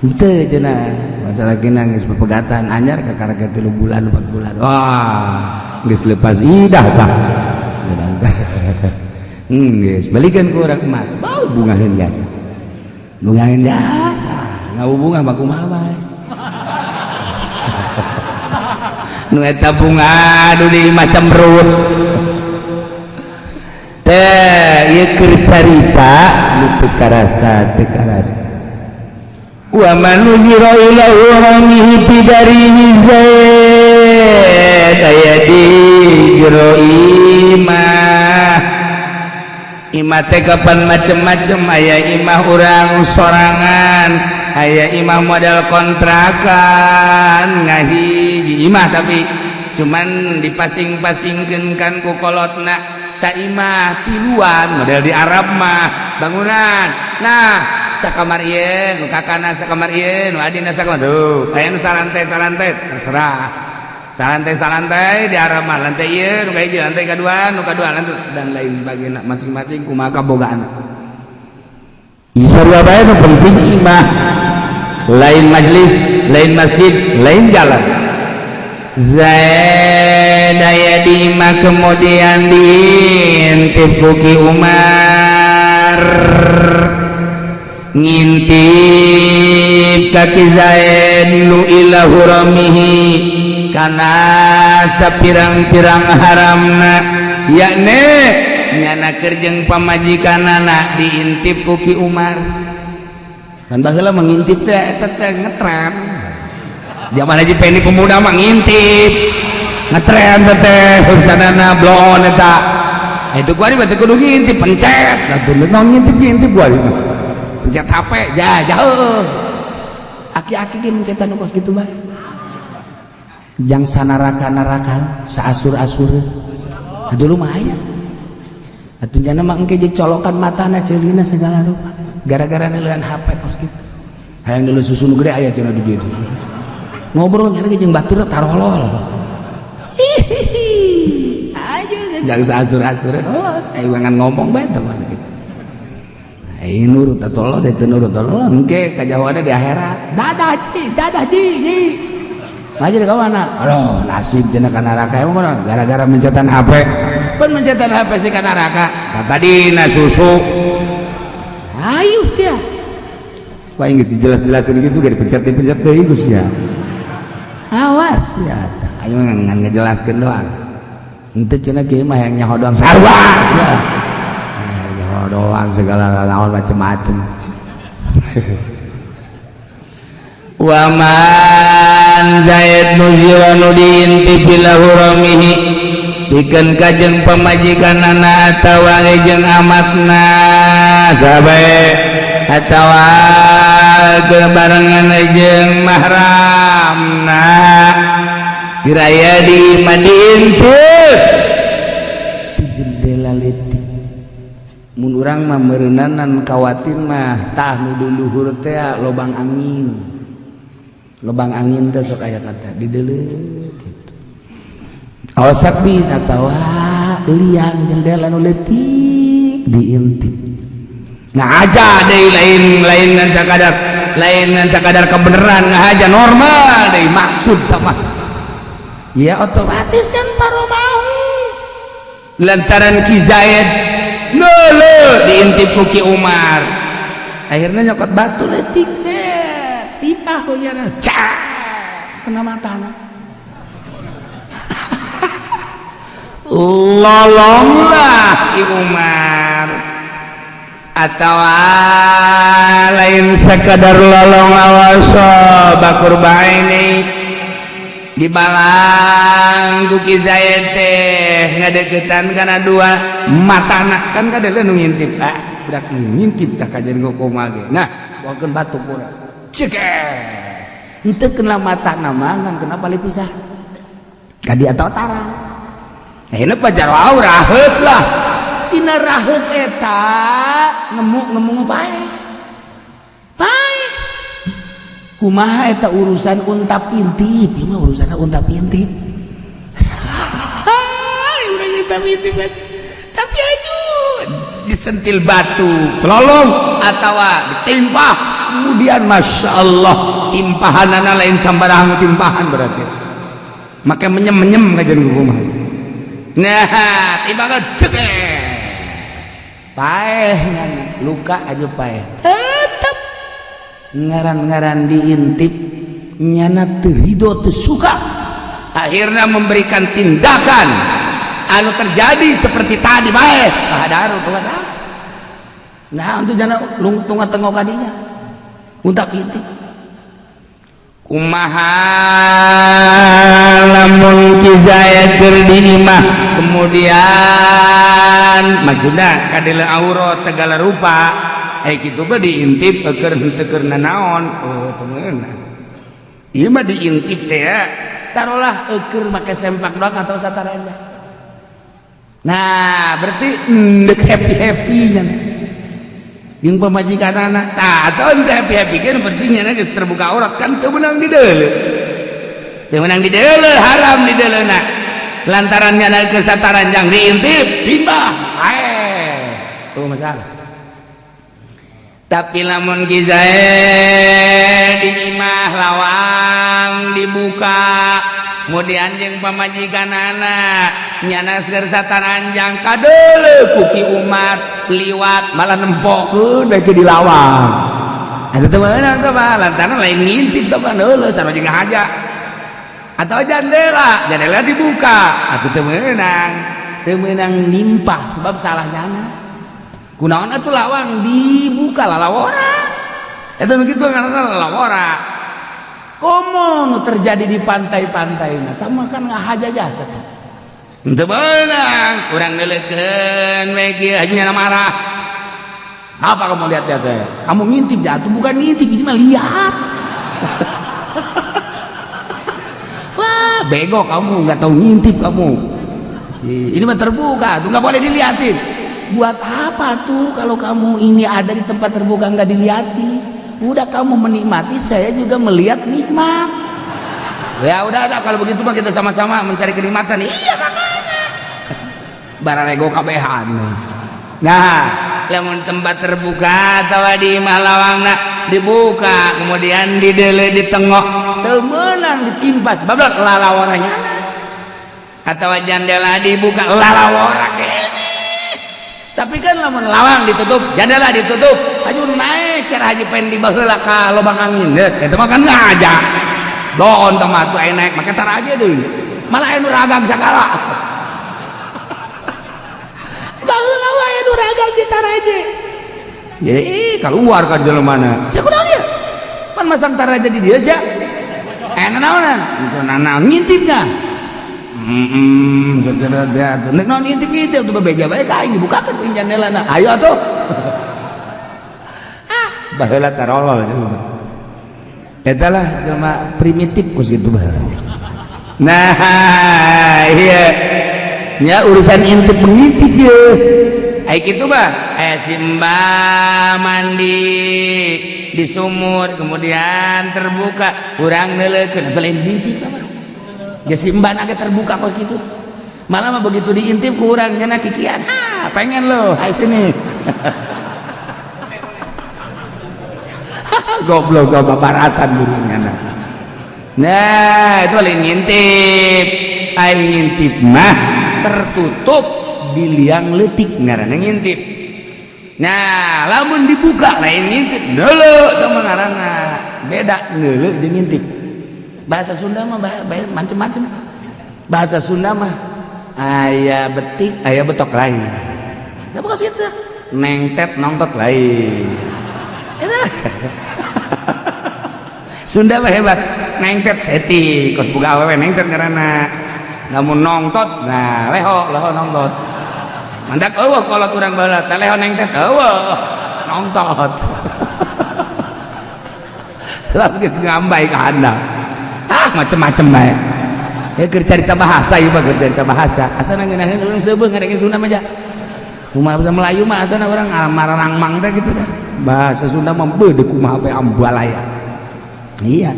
henteu cenah masalah kena geus pepegatan anyar kakara 3 bulan 4 bulan wah geus lepas idah tah geus balikeun ku urang emas bau bungaheun jasa bungaheun jasa ngabubungah mah kumaha bae nu eta bunga anu di macam ruwet teh ieu keur carita nu teu karasa teu karasa wa man nuzira ila uramihi fi darihi zaid aya di jero imah imah teh kapan macem-macem aya imah urang sorangan aya imah model kontrakan ngahiji imah tapi cuman dipasing-pasingkeun kan ku kolotna saimah tiluan model di Arab mah bangunan nah sakamar ieu nu kakana sakamar ieu nu adina sakamar tuh aya nu salantai-salantai terserah salantai-salantai di Arab mah lantai ieu nu kahiji lantai kadua nu kadua lantai dan lain sebagainya masing-masing kumaha kabogaan sarua bae nu penting imah lain majelis lain masjid lain jalan Zaid aya di imah kemudian diintip ku Ki Umar Ngintip ka Ki Zaid nu ila huramihi kana sapirang-pirang haramna, yakni nyana keur jeung pamajikanana diintip ku Ki Umar. Kan baheula mengintip teh eta teh ngetren. Zaman Haji Pendi pemuda mah ngintip ngetren teh urusanana bloon eta. Itu gua berarti kudu ngintip, pencet atuh naon, ngintip ngintip gua pencet HP ja jauh. Aki-aki ge mencetan kos kitu bae jang sanaraka-naraka, saasur-asur. Aduh, lumayan atuh jana mah, engke jeung colokan matana, ceulina, segala rupa gara-gara neuleuan HP kos kitu. Hayang deuleu susu nu gede aya cenah di dieu susu. Ngobrol nya ge jeung batur tarolol. Aja Jang saasur-asur los ayo ngan ngomong bae teh masa kitu. Ayo nurut atau los itu nurut atau los, engke kajauhannya di akhirat. Dadah ji, dadah ji, ji. Maju ke mana? Aduh, nasib cenah ka neraka emang kunaon? Gara-gara mencetan HP. Pan mencetan HP sih ka neraka. Nah, tadi na susu. Ayo sia. Wah, geus dijelas-jelasin gitu gak dipencet-dipencet deui geus ya. Awas ya. Ayo ngan ngejelaskeun doang. Henteu cenah kieu mah yang nyaho doang. Sarua sia. Nyaho doang segala naon macem-macem. Waman Zaid nuzira nu diintip bila huramihi pikeun kajeng pamajikanana atawa jeung amatna sabae atawa barengan jeung mahramna diraya di imah diintip Di jendela leutik. Mun urang mah meureunanan kawatir mah tah nu di luhur teh lobang angin. Lobang angin teh sok aya kata di deuleu gitu. Awasak bin atawa liang jendela nu leutik diintip. Ngahaja deui, lain lain ngan sakadar, lain ngan sakadar kebenaran, ngahaja normal deui maksud mah. Ya otomatis kan paromahu. Lantaran Ki Zaid leuleuh diintip ku Ki Umar. Akhirnya nyokot batu leutik, set tipah ku nyana, cak kena matana. Lolonglah Ki Umar atau lain sekadar lolong, awaso bakur bae dibalang ku Ki Zaid teh ngadeukeutan kana dua matana. Kan kadeuleu nu ngintip, ah budak ngintip tah kajian kumaha ge. Nah, Wakeun batu kurang. Cek. Henteu kena matana mah ngan kenapa pisah kadi atau tara. Ayeuna pajar raheut lah. Tina raheut eta ngemuk ngemuk paeh paeh kumaha eta urusan untap intip. Ieu mah urusanna untap intip. Hai, udah untap intip tapi aju disentil batu pelolong atawa ditimpah kemudian, masya Allah, timpahanana lain sambarang timpahan, berarti maka menyem-menyem kajian rumah. Nah, tiba cek. Paeh luka aja paeh tetep ngaran-ngaran diintip nyana teu ridho, teu suka. Akhirnya memberikan tindakan anu terjadi seperti tadi bae kahadaru. Nah, untuk jana lungtung tengok kadinya untap intip. Kumaha lamun Ki Zaid keur di imah, kemudian maksudna kadeuleu aurat segala rupa kitu mah diintip keur henteu keur nanaon? Oh, teu meunang ieu mah diintip teh ya. Taruhlah eueur make sempak doang atau sataranya. Nah, berarti ndek happy happy nya Jeung pamajikan anak. Tah, atau happy happy kan pentingnya geus terbuka aurat kan teu meunang di deuleu, teu meunang di deuleu, haram di deuleu. Nah, lantaran nyana ke sataranjang diintip timbah tuh masalah. Tapi lamun Ki Zaid di imah, lawang dibuka, kemudian jeung pamajikan anak nyana keur sataranjang kadeuleu ku Ki Umar liwat, malah nempokeun bae di lawang. Atuh teu meunang teh mah lantaran lain ngintip teh mah heueuh sarua jeung ngahaja. Atau jendela, jendela dibuka, atuh teu meunang. Teu meunang nimpah sebab salah nyana. Kunaon atuh lawang dibuka lalawora. Eta begitu karena lalawora. Komo nu terjadi di pantai-pantai nah, tah mah kan ngahaja jasa teh. Teu meunang, urang neuleukeun we kieu hajinya marah. Apa kamu lihat lihat saya? Kamu ngintip ya? Tuh bukan ngintip, ini mah lihat. Wah, bego kamu, nggak tahu ngintip kamu. Ini mah terbuka, tuh nggak boleh dilihatin. Buat apa tuh kalau kamu ini ada di tempat terbuka nggak dilihatin? Udah kamu menikmati, saya juga melihat nikmat. Ya udah, kalau begitu mah kita sama-sama mencari kenikmatan. Iya makanya. Barang ego kabehan. Nah, lamun tempat terbuka atau di imah lawangna dibuka, kemudian didele ditengok, teu meunang ditimpas, bablak lalawaranya. Atau jendela dibuka lalawara keneh. Tapi kan lamun lawang ditutup, jendela ditutup, aju naik cara Haji Pendi baheula ka lubang angin. Eta mah kan ngaja. Doon teh mah atuh naik make taraje deui. Malah anu ragang sagala. Baheula wae anu ragang di taraje. Jadi keluar kan jelema na. Sia kunaon ieu? Pan masang taraje di dieu sia. Eh naonan? Itu naon ngintipna. Saudara dia tuh. Nek naon ngintip-ngintip tuh bebeja bae ka aing dibukakeun ku jandelana. Ayo atuh. Ah, baheula tarolol jelema. Eta lah jelema primitif kos kitu baheula. Nah, iya. Nya urusan intip mengintip ye. Ai kitu mah aya si Mbah mandi di sumur kemudian terbuka urang neuleukeun lain ngintip apa. Ya si Mbah na ge terbuka kos gitu. Malah mah begitu diintip ku urang nya kikian. Ah, pengen lo, hai sini. Goblok goblok baratan burungnya. Nah, itu lain ngintip. Ai ngintip mah tertutup di liang leutik ngaranna ngintip. Nah, lamun dibuka lain ngintip, neuleuh teh mah ngaranna. Beda neuleuh jeung ngintip. Bahasa Sunda mah macem-macem. Bahasa Sunda mah aya betik, aya betok lain. Da bukan kitu. Nengtet nongtot lain. Eta. Sunda mah hebat. Nengtet setik, kos boga awewe nengtet ngaranna. Lamun nongtot, nah leho, leho nongtot. Mandak eueuh kolot urang baheula teh leho nengtet eueuh nongtot. Lah geus ngambai ka handap. Ah, macem-macem bae. Ya keur carita bahasa ieu mah keur carita bahasa. Asana ngeunaheun urang seubeuh ngadenge Sunda mah ja. Kumaha bahasa Melayu mah asana urang mararangmang teh gitu teh. Bahasa Sunda mah beudeuk kumaha bae ambalaya. Iya.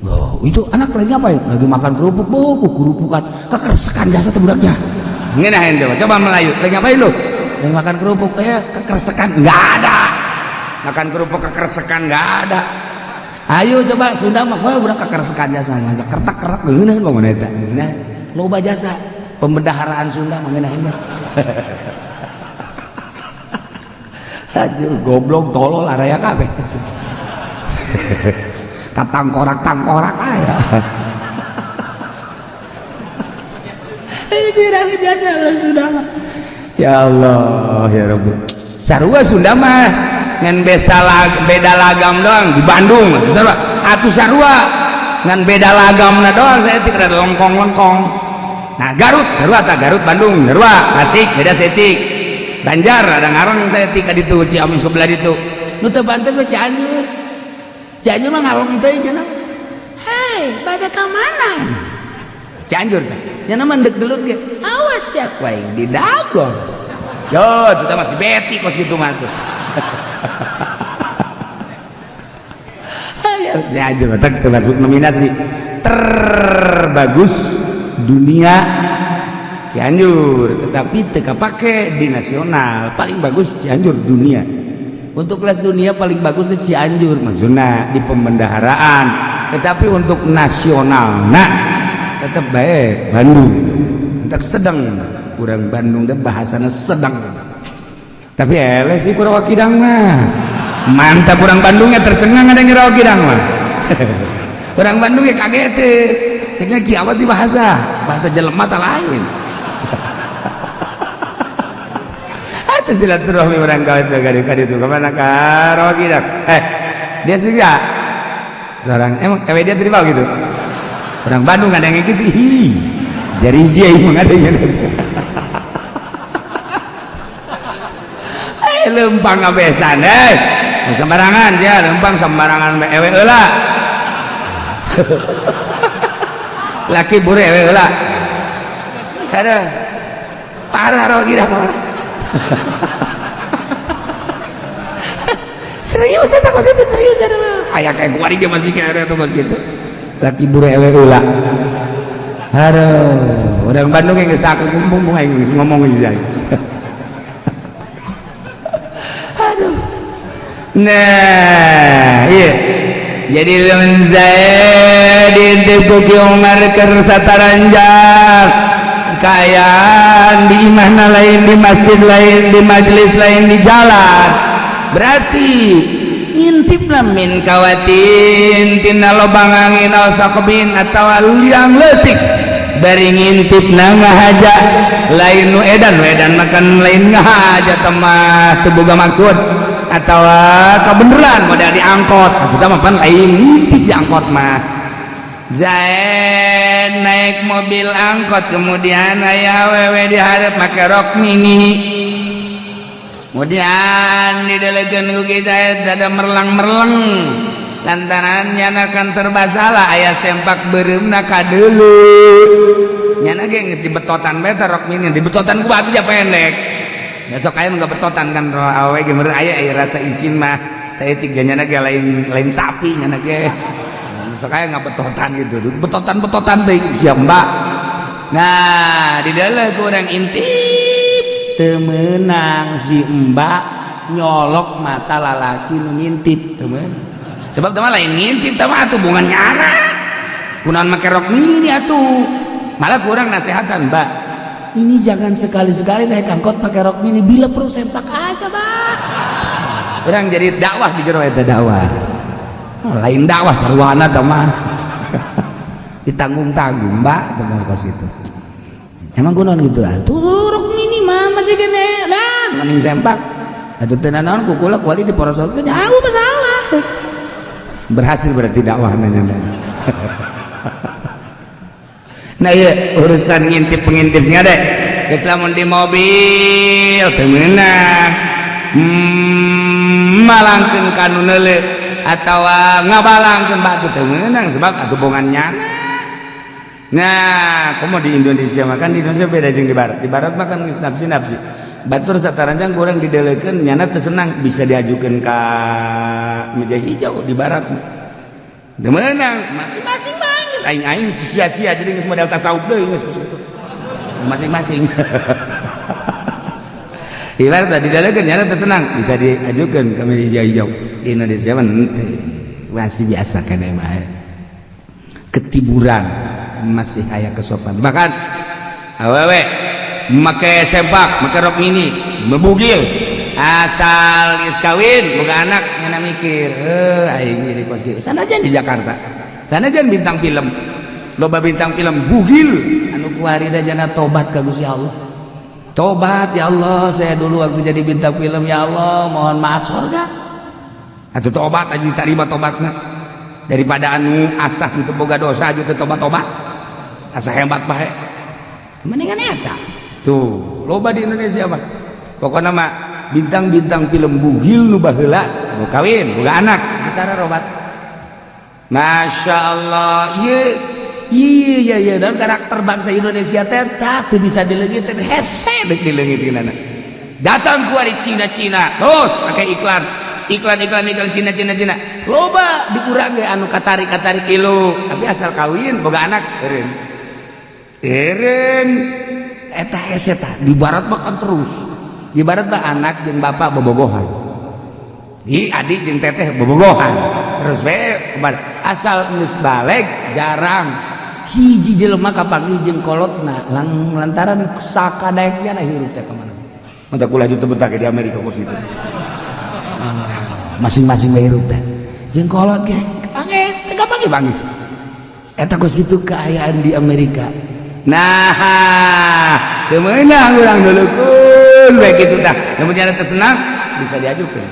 Oh, itu anak lagi apa ya? Lagi makan kerupuk, bu, kerupukan, kekersekan jasa tuh budaknya. Ngeunaheun coba, coba Melayu. Lagi ngapain lu? Lagi makan kerupuk, kekersekan enggak ada. Makan kerupuk kekersekan enggak ada. Ayo coba Sunda mah, wah budak kekersekan jasa, masa kertak-kertak ngeunaheun bangun eta. Nah, loba jasa pembendaharaan Sunda mah ngeunaheun jasa. Aduh, goblok tolol araya kabeh. Katangkorak-tangkorak aya. Biasa Sunda mah. Ya Allah, ya Rabbi. Sarua Sunda mah ngan beda beda lagam doang di Bandung. Sarua atuh sarua ngan beda lagamna doang saya tik rada lengkong-lengkong. Nah, Garut sarua tah Garut Bandung sarua Tasik beda setik. Banjar ada ngarang saya tik ka ditu Ciamis sebelah ditu. Nu teu bantes mah Cianjur. Cianjur mah ngalong teh cenah. Hei, pada ka mana? Cianjur teh. Nya mah ndek gelut ge. Awas ya ku aing di dago. Yo, kita masih beti kos kitu mah tuh. Cianjur mah termasuk nominasi terbagus dunia Cianjur, tetapi teu kapake di nasional. Paling bagus Cianjur dunia. Untuk kelas dunia paling bagus di Cianjur maksudnya di pembendaharaan, tetapi untuk nasional nah tetap baik Bandung. Entak sedang kurang Bandung teh bahasana sedang. Tapi eleh sih kurang wakidang mah. Mantap orang Bandungnya tercengang ada yang rawa kidang mah. Orang Bandungnya kaget ceknya kiamat di bahasa bahasa jelema tak lain. Itu silaturahmi orang kawin kali itu kemana ka rawa kidang dia juga orang emang dia terima gitu. Orang Bandung ada yang gitu, hi jari hiji emang ada yang lempang ngabesan sembarangan dia lempang sembarangan ewe heula. Laki bure ewe heula. Aduh parah rawa kidang parah. Serius eta kos itu serius eta. Aya kayak kuari ge masih kayak eta kos gitu. Laki bure ewe heula. Aduh, orang Bandung yang geus takut ngomong aing geus ngomong geus aing. Aduh. Nah, iya. Jadi lamun Zaid ku Ki Umar keur sataranjak kaayaan di imahna lain, di masjid lain, di majelis lain, di jalan. Berarti ngintipna min kawatin tina lobang angin aw saqbin atawa liang leutik bari ngintipna ngahaja lain nu edan, nu edan makan lain ngahaja temah teu boga maksud atawa kabeneran modal diangkot atuh mah pan lain ngintip diangkot mah. Zaid naik mobil angkot kemudian aya awewe di hareup make rok mini. Kemudian didelegeun ku Ki Zaid ada merlang-merleng lantaran nyana kan serba salah aya sempak beureumna kadeuleu. Nyana ge geus dibetotan bae teh rok mini dibetotan ku batu ja pendek. Besok aya nu betotan kan awewe ge meureun aya rasa isin mah saeutik nyana ge lain sapi nyana ge. Besok aya ngabetotan gitu. Betotan-betotan teh siap Mbak. Nah, di dalam kurang intip temenang si mbak nyolok mata lalaki nu ngintip temen. Sebab teman lain ngintip teman atuh bungan nyana. Kunaon make rok mini atuh. Malah kurang nasehatan, Mbak. Ini jangan sekali-sekali naik angkot pakai rok mini, bila perlu sempak aja, Mbak. Urang jadi dakwah di jero eta dakwah. Lain dakwah sarwana teh mah. Ditanggung-tanggung, Mbak, teman kos itu. Emang kunaon gitu atuh rok mini mah masih kene lah mending sempak. Atuh teu nanaon kukula kuali diporosotkeun ya aku masalah. Berhasil berarti dakwah nanya. Nah iya urusan ngintip pengintip sing ade. Geus lamun di mobil teu meunang. Malangkeun ka nu neuleuh atawa ngabalangkeun batu teu meunang sebab atuh bongan nyana. Nah, komo di Indonesia makan di Indonesia beda jeung di barat. Di barat mah kan geus nafsi-nafsi. Batur sataranjang kurang didelekeun nyana teu senang bisa diajukeun ka meja hijau di barat. Teu meunang, masing-masing banget. Aing-aing sia-sia jadi geus modal tasawuf deui geus kitu. Masing-masing. Ibarat didelekeun nyana teu senang bisa diajukeun ka meja hijau. Di Indonesia mah masih biasa keneh mah. Ketiburan masih aya kesopan. Bahkan awewe make sempak, make rok mini, bebugil. Asal geus kawin boga anak nyana mikir, aing jadi kos kieu. Sanajan di Jakarta. Sanajan bintang film. Loba bintang film bugil anu kuari da jana tobat ka Gusti Allah. Tobat ya Allah, saya dulu waktu jadi bintang film ya Allah, mohon maaf surga. Atuh tobat aja diterima tobatna. Daripada anu asah teu boga dosa aja teu tobat-tobat. Asa hebat bae. Mendingan eta. Tuh, loba di Indonesia mah. Pokokna mah bintang-bintang film bugil nu baheula nu kawin, boga anak, antara robat. Masya Allah, ieu iya iya dan karakter bangsa Indonesia teh teu bisa dileungiteun hese deuk dileungiteunana. Datang ku ari Cina-Cina, terus pakai iklan. Iklan iklan iklan Cina Cina Cina. Loba di urang ge anu katarik-katarik ilu, tapi asal kawin boga anak eureun. Eureun eta hese tah di barat mah kan terus. Di barat mah anak jeung bapak bobogohan. Ih adik jeung teteh bobogohan. Terus we asal geus baleg jarang hiji jelema kapanggih jeung kolotna lantaran sakadaekna hirup teh ka mana. Mantap kula juta bentak di Amerika kos itu. Masing-masing bae hirup teh. Jeung kolot ge panggih, teu panggih-panggih. Eta kos kitu kaayaan di Amerika. Nah, teu meunang urang dulukeun bae kitu tah. Lamun nyana teu senang bisa diajukeun.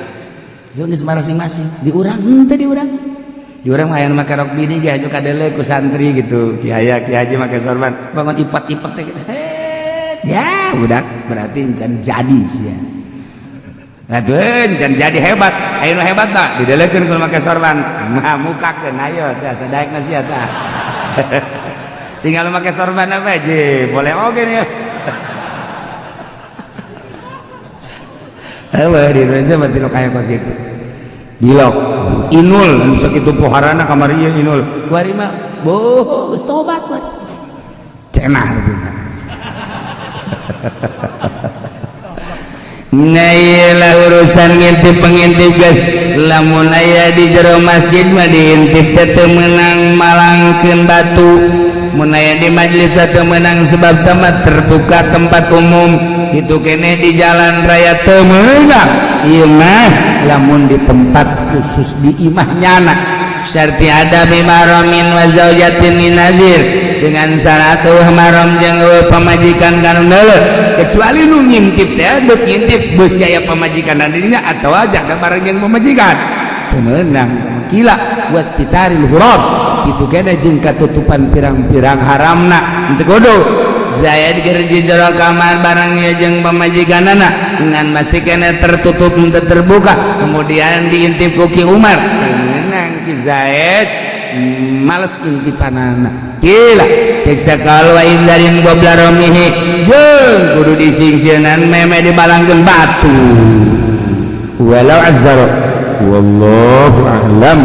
Geus masing-masing. Di urang henteu di urang. Di urang mah aya nu make rok bini ge aju kadele ku santri gitu. Kiai kiai haji make sorban, bangun ipat-ipat teh gitu. Ya, budak berarti encan jadi sih ya. Atuh encan jadi hebat. Aya nu hebat tah didelekeun ku make sorban. Mah mukakeun ayo sia sadaekna sia tah. Tinggal make sorban apa aja, boleh oge nih. Heueuh di Indonesia mah tilok aya kos kitu. Dilok inul nu sakitu poharana kamari ieu inul. Kuari mah boh geus tobat kuari. Cenah rupina. Nah iyalah urusan ngintip pengintip guys. Lamun aya di jero masjid mah diintip teh teu meunang malangkeun batu. Mun aya di majelis teh teu meunang sebab tempat terbuka tempat umum. Itu keneh di jalan raya teu meunang. Ieu mah lamun di tempat khusus di imah nyana. Syarti ada bimahramin wa zaujatin nazir dengan syarat eueuh mahram jeung eueuh pamajikan kanu neuleuh kecuali nu ngintip teh deuk ngintip beusi aya pamajikan dirinya atawa jaga bareng jeung pamajikan teu meunang kila wastitaril huram kitu kene jeung katutupan pirang-pirang haramna henteu kudu Zaid keur di jero kamar bareng ieu jeung pamajikanana ngan masih kene tertutup henteu terbuka kemudian diintip ku Ki Umar teu meunang Ki Zaid males intipanana gila cek sakal wa indarin gobla romihi jeung kudu disingsieunan meme dibalangkeun batu walau azzara wallahu a'lam.